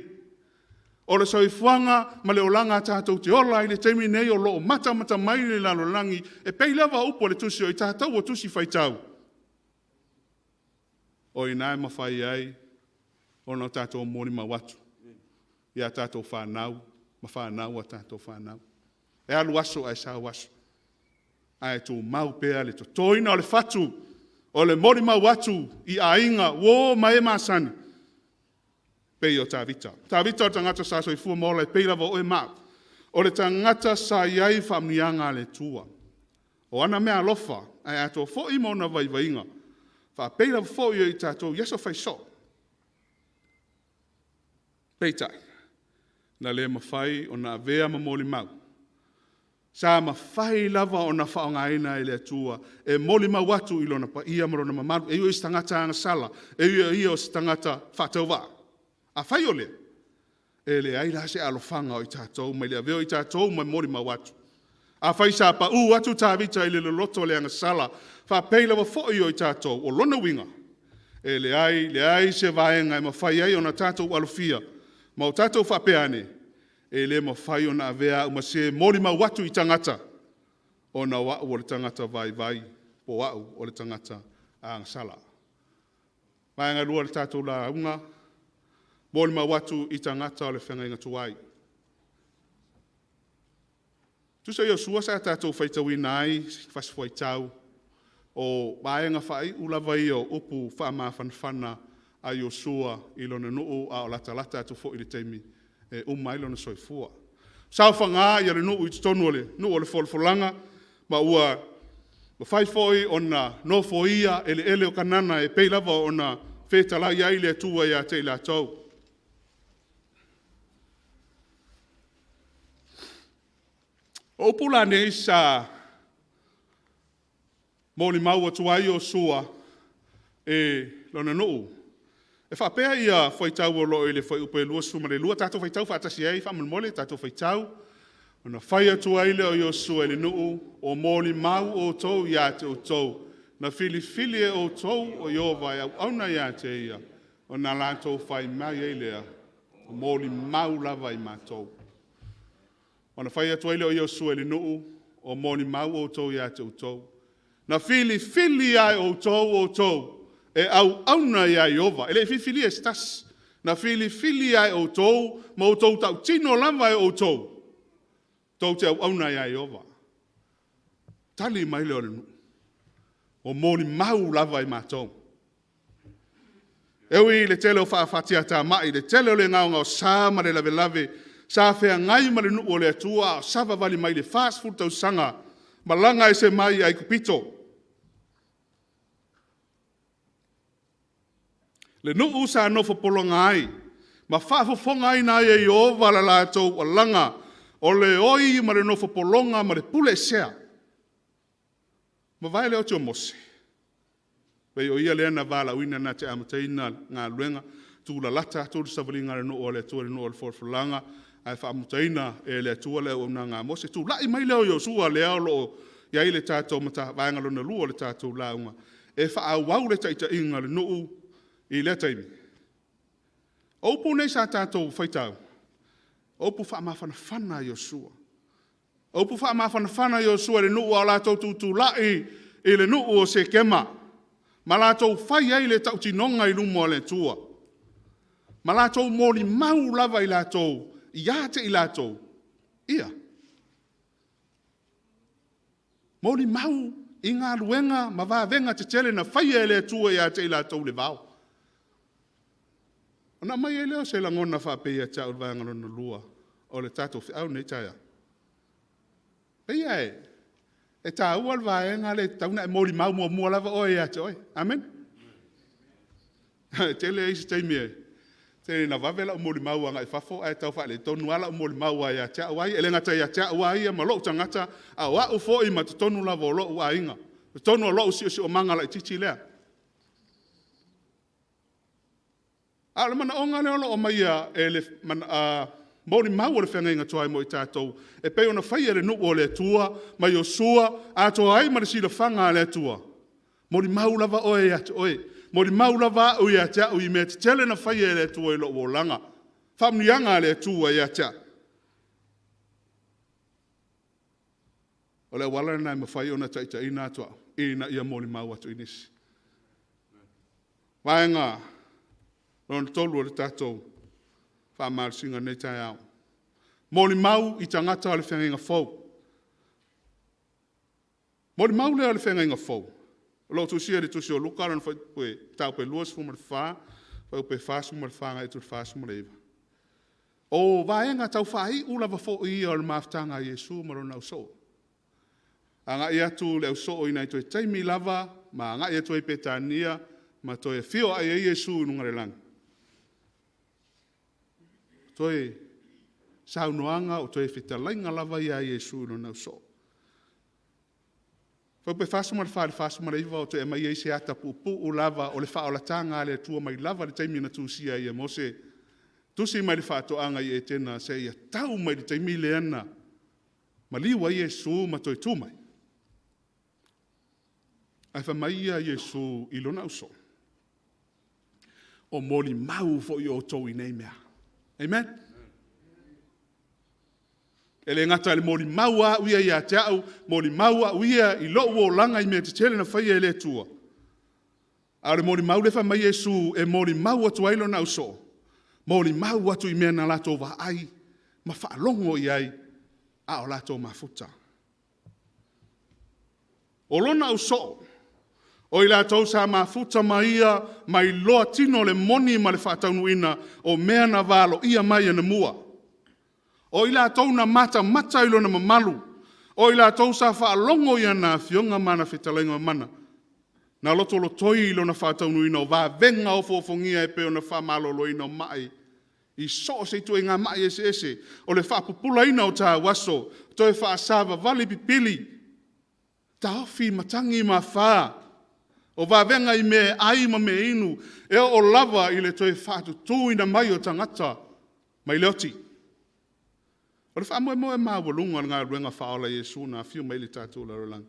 O le soifuaga ma le olaga tatou te ola ai i le taimi lenei, o lo o matamata mai le lalolagi, e pei lava o upu o le Tusi, o i tatou o tusi faitau, o i ina e mafai ai ona tatou molimau atu i a tatou fanau ma fanau a tatou fanau. E alu aso ae sau aso, ae tumau pea le totoina o le fatu, o le molimau atu i aiga, uo ma e masani, e pei o Tavita. O Tavita o le tagata sa soifua ma ola e pei lava o oe ma au. O le tagata sa i ai faamanuiaga a le Atua. O ana meaalofa, ae atoa foi ma ona vaivaiga, faapei lava foi o i tatou i aso fai soo. Peitai, na le mafai ona avea ma molimau. Sa mafai lava ona faaaogaina e le Atua e molimau atu i Lona paia ma Lona mamalu. E ui o se tagata agasala, e ui o ia o se tagata faatauvaa. Afai o lea, e leai la se alofaga o i tatou mai le avea o i tatou ma molimau atu. Afai sa pau atu Tavita i le loloto o le agasala, faapei lava foi o i tatou, o lona uiga, e leai, leai se vaega e mafai ai ona tatou alofia ma o tatou faapea ane, e le mafai ona avea au ma se e molimau atu i tagata, ona o au o le tagata vaivai, o au o le tagata agasala. Vaega e 2 o le tatou lauga, molimau atu i tagata o le feagaiga tuai. Tusa o Iosia sa tatou faitauina ai le Fasi Faitau, o vaega faaiu lava ia o upu faamafanafana a Iosia i lona nuu a o latalata atu foi i le taimi e uma ai lona soifua. Saofaga le nuu i totonu o le nuu o le folafolaga, ma ua mafai foi ona nofoia eleele o Kanana e pei lava ona fetalai ai le Atua ia te i latou. O upu la nei sa molimau atu ai Iosia i lona nuu. E faapea fuaitau o lo o i le fuaiupu 22, tatou faitau faatasi ai faamolemole, tatou faitau. Ona fai atu ai lea o Iosia i le nuu, o molimau outou ia te outou, na filifili e outou o Ieova e auauna ia te ia, ona latou fai mai ai lea, o molimau lava i matou. Ona fai atu ai lea o Iosia i le nuu, o molimau outou ia te outou, na filifili lava e outou outou e auauna ia Ieova. E le i filifilia e se tasi, na filifili lava e outou ma outou tautino lava e outou, tou te auauna ia Ieova. Tali mai lea o le nuu, o molimau lava i matou. E ui i le tele o faafatiatamai, i le tele o le gaogaosa ma le lavelave sa feagai ma le nuu o le Atua a o savavali mai i le 40 tausaga, malaga ese mai Aikupito. Le nuu sa nofo pologa ai ma faafofogaina ai e Ieova le latou alaga o le oi ma le nofo pologa ma le pulesea. Mavae le oti o Mose, pei o ia lea na valaauina na te amataina le galuega, tulalata atu le savaliga a le nuu o le Atua i le nuu o le folafolaga, ae faamutaina e le Atua le auaunaga a Mose. Tulai mai lea o Iosia lea o lo o i ai le tatou vaega lona lua o le tatou lauga, e faaauau le taitaiga a le nuu i lea taimi. O upu nei sa tatou faitau, o upu faamafanafana a Iosia. O upu faamafanafana a Iosia i le nuu a o latou tutulai i le nuu o Sekema ma latou fai ai le tautinoga i luma o le Atua, ma latou molimau lava i latou ia te i latou, ia, molimau i galuega ma vavega tetele na faia e le Atua ia te i latou i le vao. Ona aumai ai lea o se lagona faapea ia te au i le vaega lona lua o le tatou feau i lenei taeao. Pei e taua le vaega lea e tatau ona e molimau muamua lava oe ia te oe. Amene? E tele isi taimi e tele ina vave lau molimau agai i fafo ae tau faaletonu lava lau molimau lava ia te au lava ia. E le gata ia te au lava ia ma lou tagata, a o au foi ma totonu lava o lou aiga, totonu o lou siosiomaga laitiiti lea. A o le manaoga lea o lo o aumaia e le molimau o le feagaiga tuai mo i tatou, e pei ona faia e le nuu o le Atua ma Iosua, atoa ai ma le silafaga a le Atua, molimau lava oe ia te oe, molimau lava au ia te au i mea tetele na faia e le Atua i lou olaga, faamanuiaga a le Atua ia te au. O le auala lena e mafai ona taitaiina atu au, ina ia molimau atu i nisi. Vaega lona tolu o le tatou faamalosiga i lenei taeao, molimau i tagata o le feagaiga fou. Molimau lea o le feagaiga fou, o lo o tusia i le tusi o Luka, lona mataupu e 24, fuaiupu e 44 agai atu i le 49. O vaega tau faaiu lava foi ia o le mafutaga a Iesu ma lona ausoo, agai atu le ausoo i nai toe taimi lava ma agai atu ai i Petania ma toe afio ae ai Iesu i luga o le lagi. Toe saunoaga o toe fetalaiga lava ia a Iesu i lona ausoo. Fuaiupu 44 i le 49 o toe aumai ai se ata puupuu lava o le faaolataga a le Atua mai lava i le taimi na tusia ai e Mose, tusi mai le faatoaga i Etena seia tau mai i le taimi lea na maliu ai Iesu ma toe tu mai. Ae fai mai Iesu i lona ausoo, o molimau foi outou i nei mea. Amen? E le gata i le molimau a au ia ia te au, molimau au ia i lou olaga i mea tetele na faia e le Atua, a o le molimau lea e fai mai Iesu e molimau atu ai lona ausoo, molimau atu i mea na latou vaai ma faalogo i ai a o latou mafuta. O lona ausoo, o i latou sa mafuta ma ia ma iloa tino le moni ma le faataunuuina o mea na valoia mai anamua. O i latou na matamata i lona mamalu, o i latou sa faalogo i ana afioga ma ana fetalaiga mamana, na lotolotoi i lona faataunuuina o vavega ofoofogia e pei ona faamaloloina o mai, i so o se ituaiga mai eseese, o le faapupulaina o tauaso, toe faasavavali pipili, taofi matagi ma afa, o vavega i meaai ma mea inu, e oo lava i le toe faatutuina mai o tagata mai le oti. O le faamoemoe maualuga o le galuega faaola a Iesu na afio mai ai i le tatou lalolagi,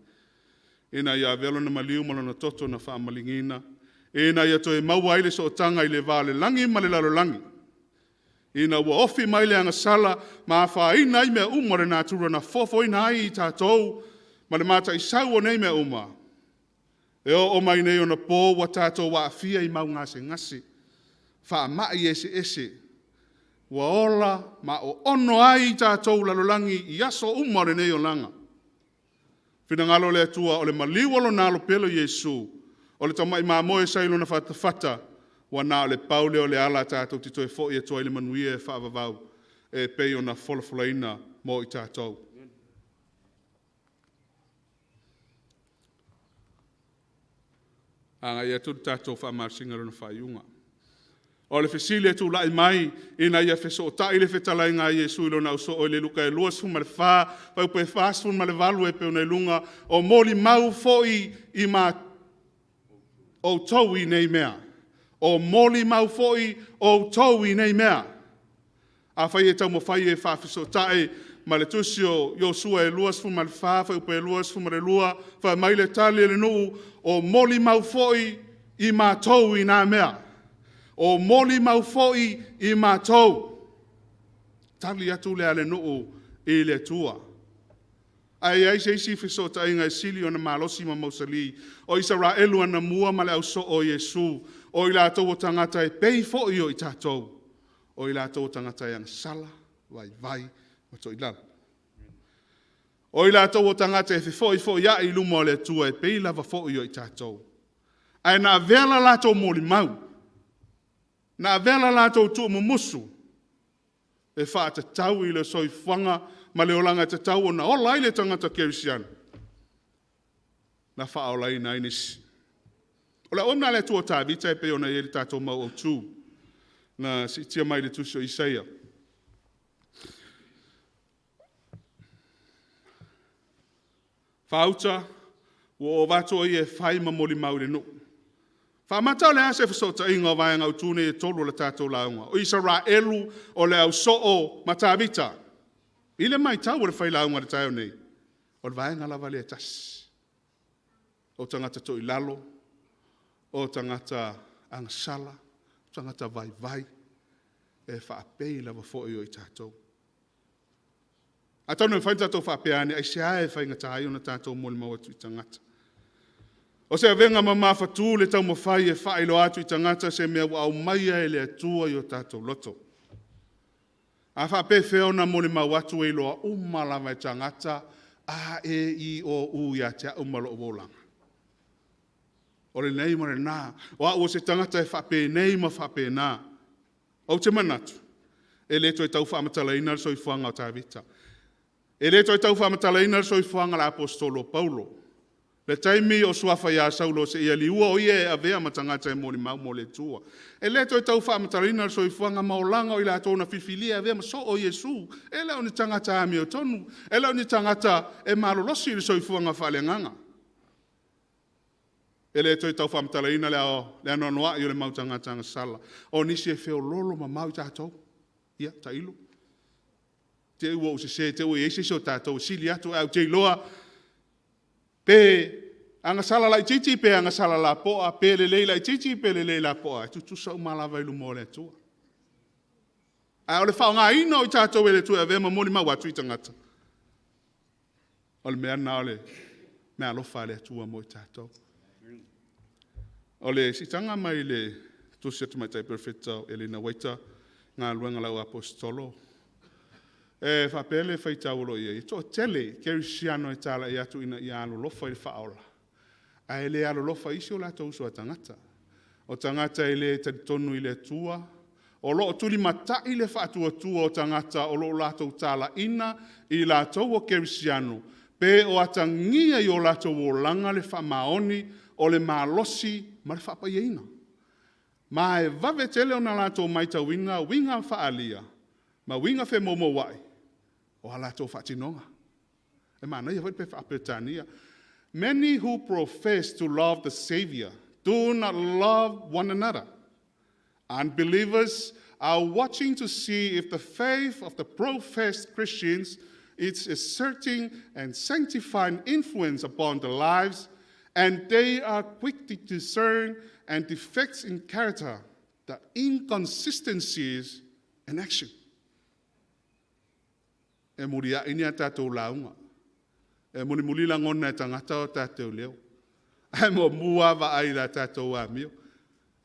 ina ia avea lona maliu ma lona toto na faamaligiina, ina ia toe maua ai le sootaga i le va o le lagi ma le lalolagi, ina ua ofi mai le agasala ma afaina ai mea uma o le natura na fofoina ai i tatou ma le mataisau o nei mea uma, e oo mai nei ona po ua tatou aafia i mau gasegase, faamai eseese, ua ola ma oono ai i tatou lalolagi i aso uma o lenei olaga. Finagalo o le Atua o le maliu o lona alo pele o Iesu, o le tamai mamoe sa i lona fatafata, ua na o le pau lea o le ala tatou te toe foi atu ai i le manuia e faavavau e pei ona folafolaina mo i tatou. Agai atu le tatou faamalosiga i lona faaiuga. O le fesili e tulai mai ina ia fesootai le fetalaiga a Iesu i lona ausoo i le Luka e 24, fuaiupu e 48 e pei ona i luga, o molimau foi i ma outou i nei mea. O molimau foi outou i nei mea. Afai e taumafai e faafesootai ma le tusi o Iosua e 24, fuaiupu e 22, fai mai le tali a le nuu, o molimau foi i matou i na mea. O molimau foi i matou. Tali atu lea a le nuu i le Atua. Ae i ai se isi fesootaiga e sili ona malosi ma mausali, o Isaraelu anamua ma le ausoo o Iesu, o i latou o tagata e pei foi o i tatou, o i latou o tagata e agasala, vaivai ma toilalo. O i latou o tagata e fefoifoiai i luma o le Atua e pei lava foi o i tatou. Ae na avea la latou molimau Na avea la latou tuumumusu e faatatau i le soifuaga ma le olaga e tatau ona ola ai le tagata kerisiano, na faaolaina ai nisi. O le auauna a le Atua o Tavita e pei ona i ai le tatou mau autu na siitia mai le tusi o Isaia. Faauta, ua ou avatu o ia e fai ma molimau i le nuu. Faamata o le a se fesootaiga o vaega autu nei e 3 o le tatou lauga? O Isaraelu, o le ausoo ma Tavita. I le matau a le failauga i le taeao nei, o le vaega lava lea e tasi. O tagata toilalo, o tagata agasala, o tagata vaivai, e faapei lava foi o i tatou. Atonu e mafai ona tatou faapea ane, aisea e faigata ai ona tatou molimau atu i tagata? O se avega mamafatu le taumafai e faailoa atu i tagata se mea ua aumaia e le Atua i o tatou loto. A faapefea ona molimau atu e iloa uma lava e tagata a, e, i, o, u ia te au ma lou olaga? O lenei ma lena, o au o se tagata e faapenei ma faapena. Ou te manatu, e le toe tau faamatalaina le soifuaga o Tavita. E le toe tau faamatalaina le soifuaga o le Aposetolo o Paulo. O le taimi o suafa ia Saulo seia liua o ia e avea ma tagata e molimau mo le Atua. E le toe tau faamatalaina le soifuaga ma olaga o i latou na filifilia e avea ma soo o Iesu. E le o ni tagata amiotonu, e le o ni tagata e malolosi i le soifuaga faaleagaga. E le toe tau faamatalaina le anoanoai o le mau tagata agasala. O nisi e feoloolo mamao i tatou. Ia, tailo, te i ua ou sese te i ua i ai se isi o tatou e sili atu, ae ou te iloa pe agasala laitiiti pe agasala lapoa, pe lelei laitiiti pe lelei lapoa, e tutusa uma lava i luma o le Atua. A o le faaaogaina o i tatou e le Atua e avea ma molimau atu i tagata, o le mea lena o le meaalofa a le Atua mo i tatou. O le siitaga mai le tusi a le Tamaitai Perofeta o Elena Uaita, Galuega a le Au Aposetolo, e faapea le faitau o lo o i ai, e toatele kerisiano e talai atu ina ia alolofa i le faaola, ae le alolofa i isi o latou uso a tagata. O tagata e le talitonu i le Atua, o lo o tulimatai le faatuatua o tagata o lo o latou talaiina i latou o kerisiano, pe o atagia i o latou olaga le faamaoni, o le malosi ma le faapaiaina. Ma e vave tele ona latou matauina uiga faaalia ma uiga femoumouai o a latou faatinoga. E manaia foi le pepa faa-Peretania. Many who profess to love the Saviour do not love one another. Unbelievers are watching to see if the faith of the professed Christians is exerting and sanctifying influence upon their lives, and they are quick to discern and defects in character, the inconsistencies in action. E muliai ni a tatou lauga. E mulimuli lagona e tagata o tatou leo. Ae muamua lava vaai i la tatou amio.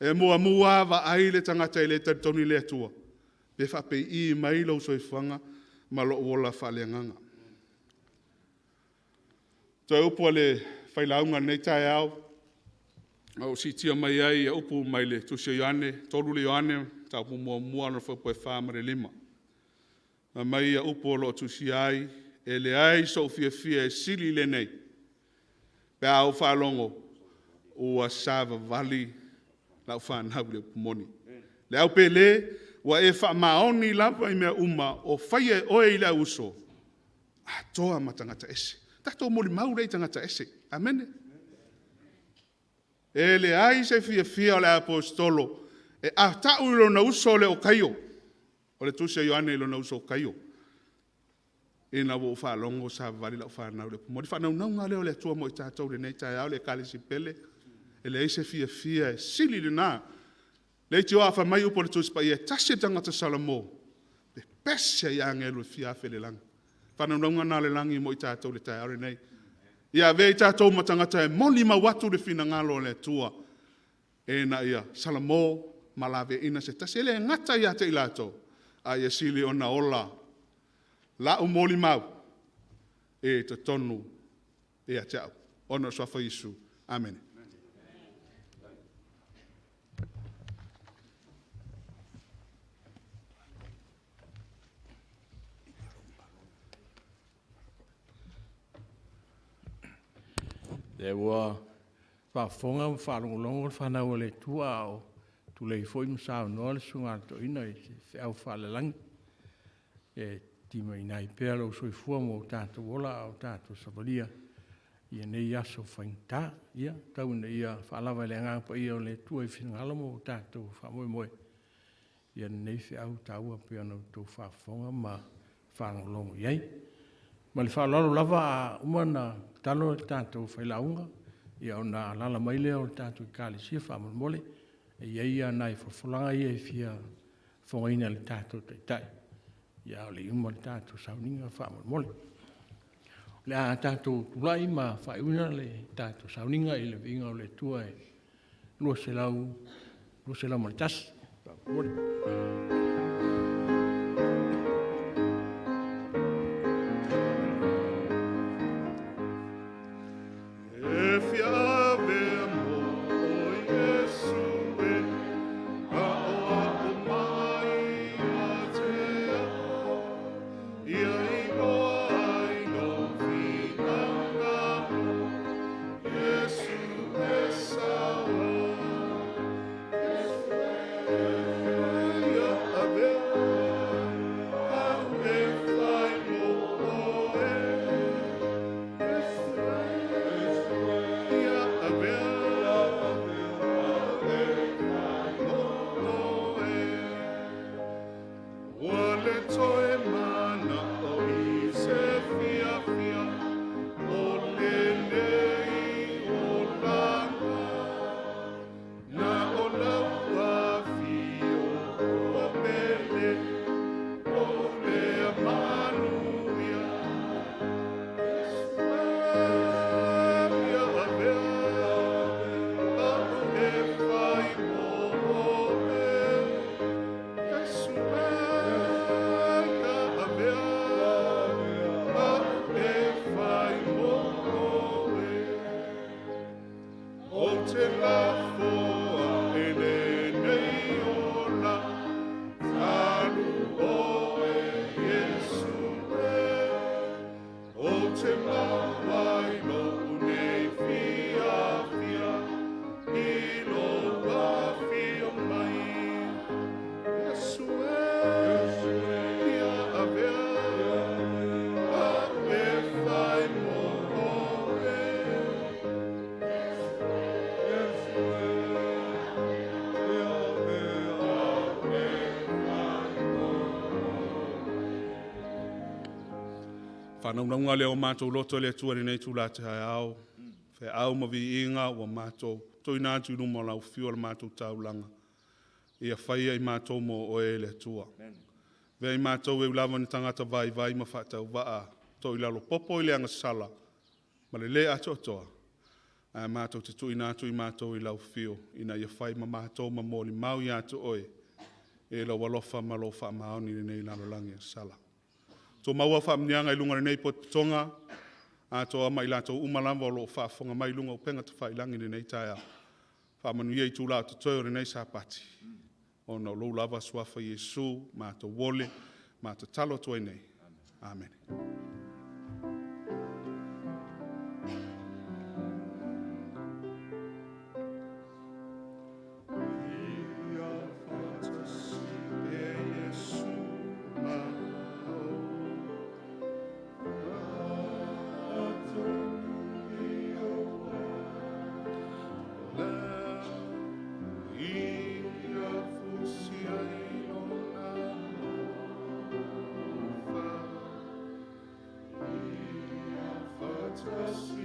E muamua lava vaai le tagata e le talitonu i le Atua, pe faapei mai lou soifuaga ma lou ola faaleagaga. Toe upu a le failauga i lenei taeao, na ou siitia mai ai ia upu mai le tusi o Ioane, 3 Ioane, mataupu 1, lona fuaiupu e 4 ma le 5. Fai mai ia upu o lo o tusia ai, e leai sou fiafia e sili i lenei, pe a ou faalogo ua savavali lau fanau i le upu moni. Leaupele, ua e faamaoni lava i mea uma o faia e oe i le au uso, atoa ma tagata ese. Tatou molimau lea i tagata ese. Amene. E leai se fiafia o le aposetolo e tau i lona uso lea o Kaio, o le tusi a Ioane i lona uso o Kaio, ina ua ou faalogo ua savavali lau fanau i le upu moni. O le faanaunauga lea o le Atua mo i tatou i lenei taeao le Ekalesia pele, e leai se fiafia e sili lena. Leitioa a fai mai upu o le Tusi Paia, e tasi le tagata salamo, pepese ai agelu e fia afe i le lagi. O le faanaunauga lena a le lagi mo i tatou i le taeao lenei. Ia avea i tatou ma tagata e molimau atu le finagalo o le Atua, ina ia salamo ma laveaiina se tasi. E le gata ia te i latou, a ia sili ona ola lau molimau i totonu ia te au, ona o le suafa o Iesu. Amene. Lea ua faafofoga ma faalogologo le fanau a le Atua a o tulei foi ma saunoa le Susuga a le Toeaina i se feau faale-lagi e timaiina ai pea lou soifua ma o tatou ola a o tatou savalia i nei aso faigata. Ia, tau ina ia faalava e le Agaga Paia o le Atua i finagalo ma o tatou faamoemoe lenei feau taua pei ona outou faafofoga ma faalogologo i ai. Ma le faaaloalo lava, a uma ona tatalo le tatou failauga, ia ona alaala mai lea o le tatou Ekalesia faamolemole, e i ai nai folafolaga ia e fia fofogaina e le tatou Taitai a o le i uma le tatou sauniga faamolemole. O le a tatou tulai ma faaiuina le tatou sauniga i le Viiga o le Atua e 201. Faamolemole. E fia ave mo oe Iesu e, A'oa'o mai ia te a'u, Ia iloa ai lou finagalo, Iesu e sao ai. Iesu e, ia avea a'u e fai mo oe. Iesu e, ia avea a'u e fai mo oe. Ua le toe mana'o i se fiafia o lenei olaga, na o lau afio ua pele, lou lea manuia. Iesu e, ia avea a'u e fai mo oe. Iesu e, ia avea a'u e fai mo oe. Ou te lafo ae lenei ola, talu oe Iesu e. Ou te maua i lou nei fiafia, i lou afio mai. Iesu e, ia avea a'u e fai mo oe. Whanaungaunga lea o mātou loto le Atua i lenei itula taeao, feau ma viiga ua mātou tuuina atu i luma o lau afio o le matou taulaga. Ia faia i mātou mo oe le Atua. Avea i mātou e ulafa ni tagata vaivai ma faatauvaa, to i lalo popo i le agasala, ma le le atoatoa, ae mātou te tuuina atu i mātou i lau afio, ina ia fai ma mātou ma molimau ia te oe, e lau alofa ma lou faamaoni i lenei lalolagi agasala. Tua maua faamanuiaga i luga o lenei potopotoga, atoa ma i latou uma lava o lo o faafofoga mai i luga o upega tafailagi i lenei taeao. Faamanuia i itula o totoe o lenei Sapati, ona o lou lava suafa Iesu, matou ole, ma tatalo atu ai nei. Amene. Ia faatasi pea Iesu ma au. Ia fusia i lona alofa. Ia faatasi.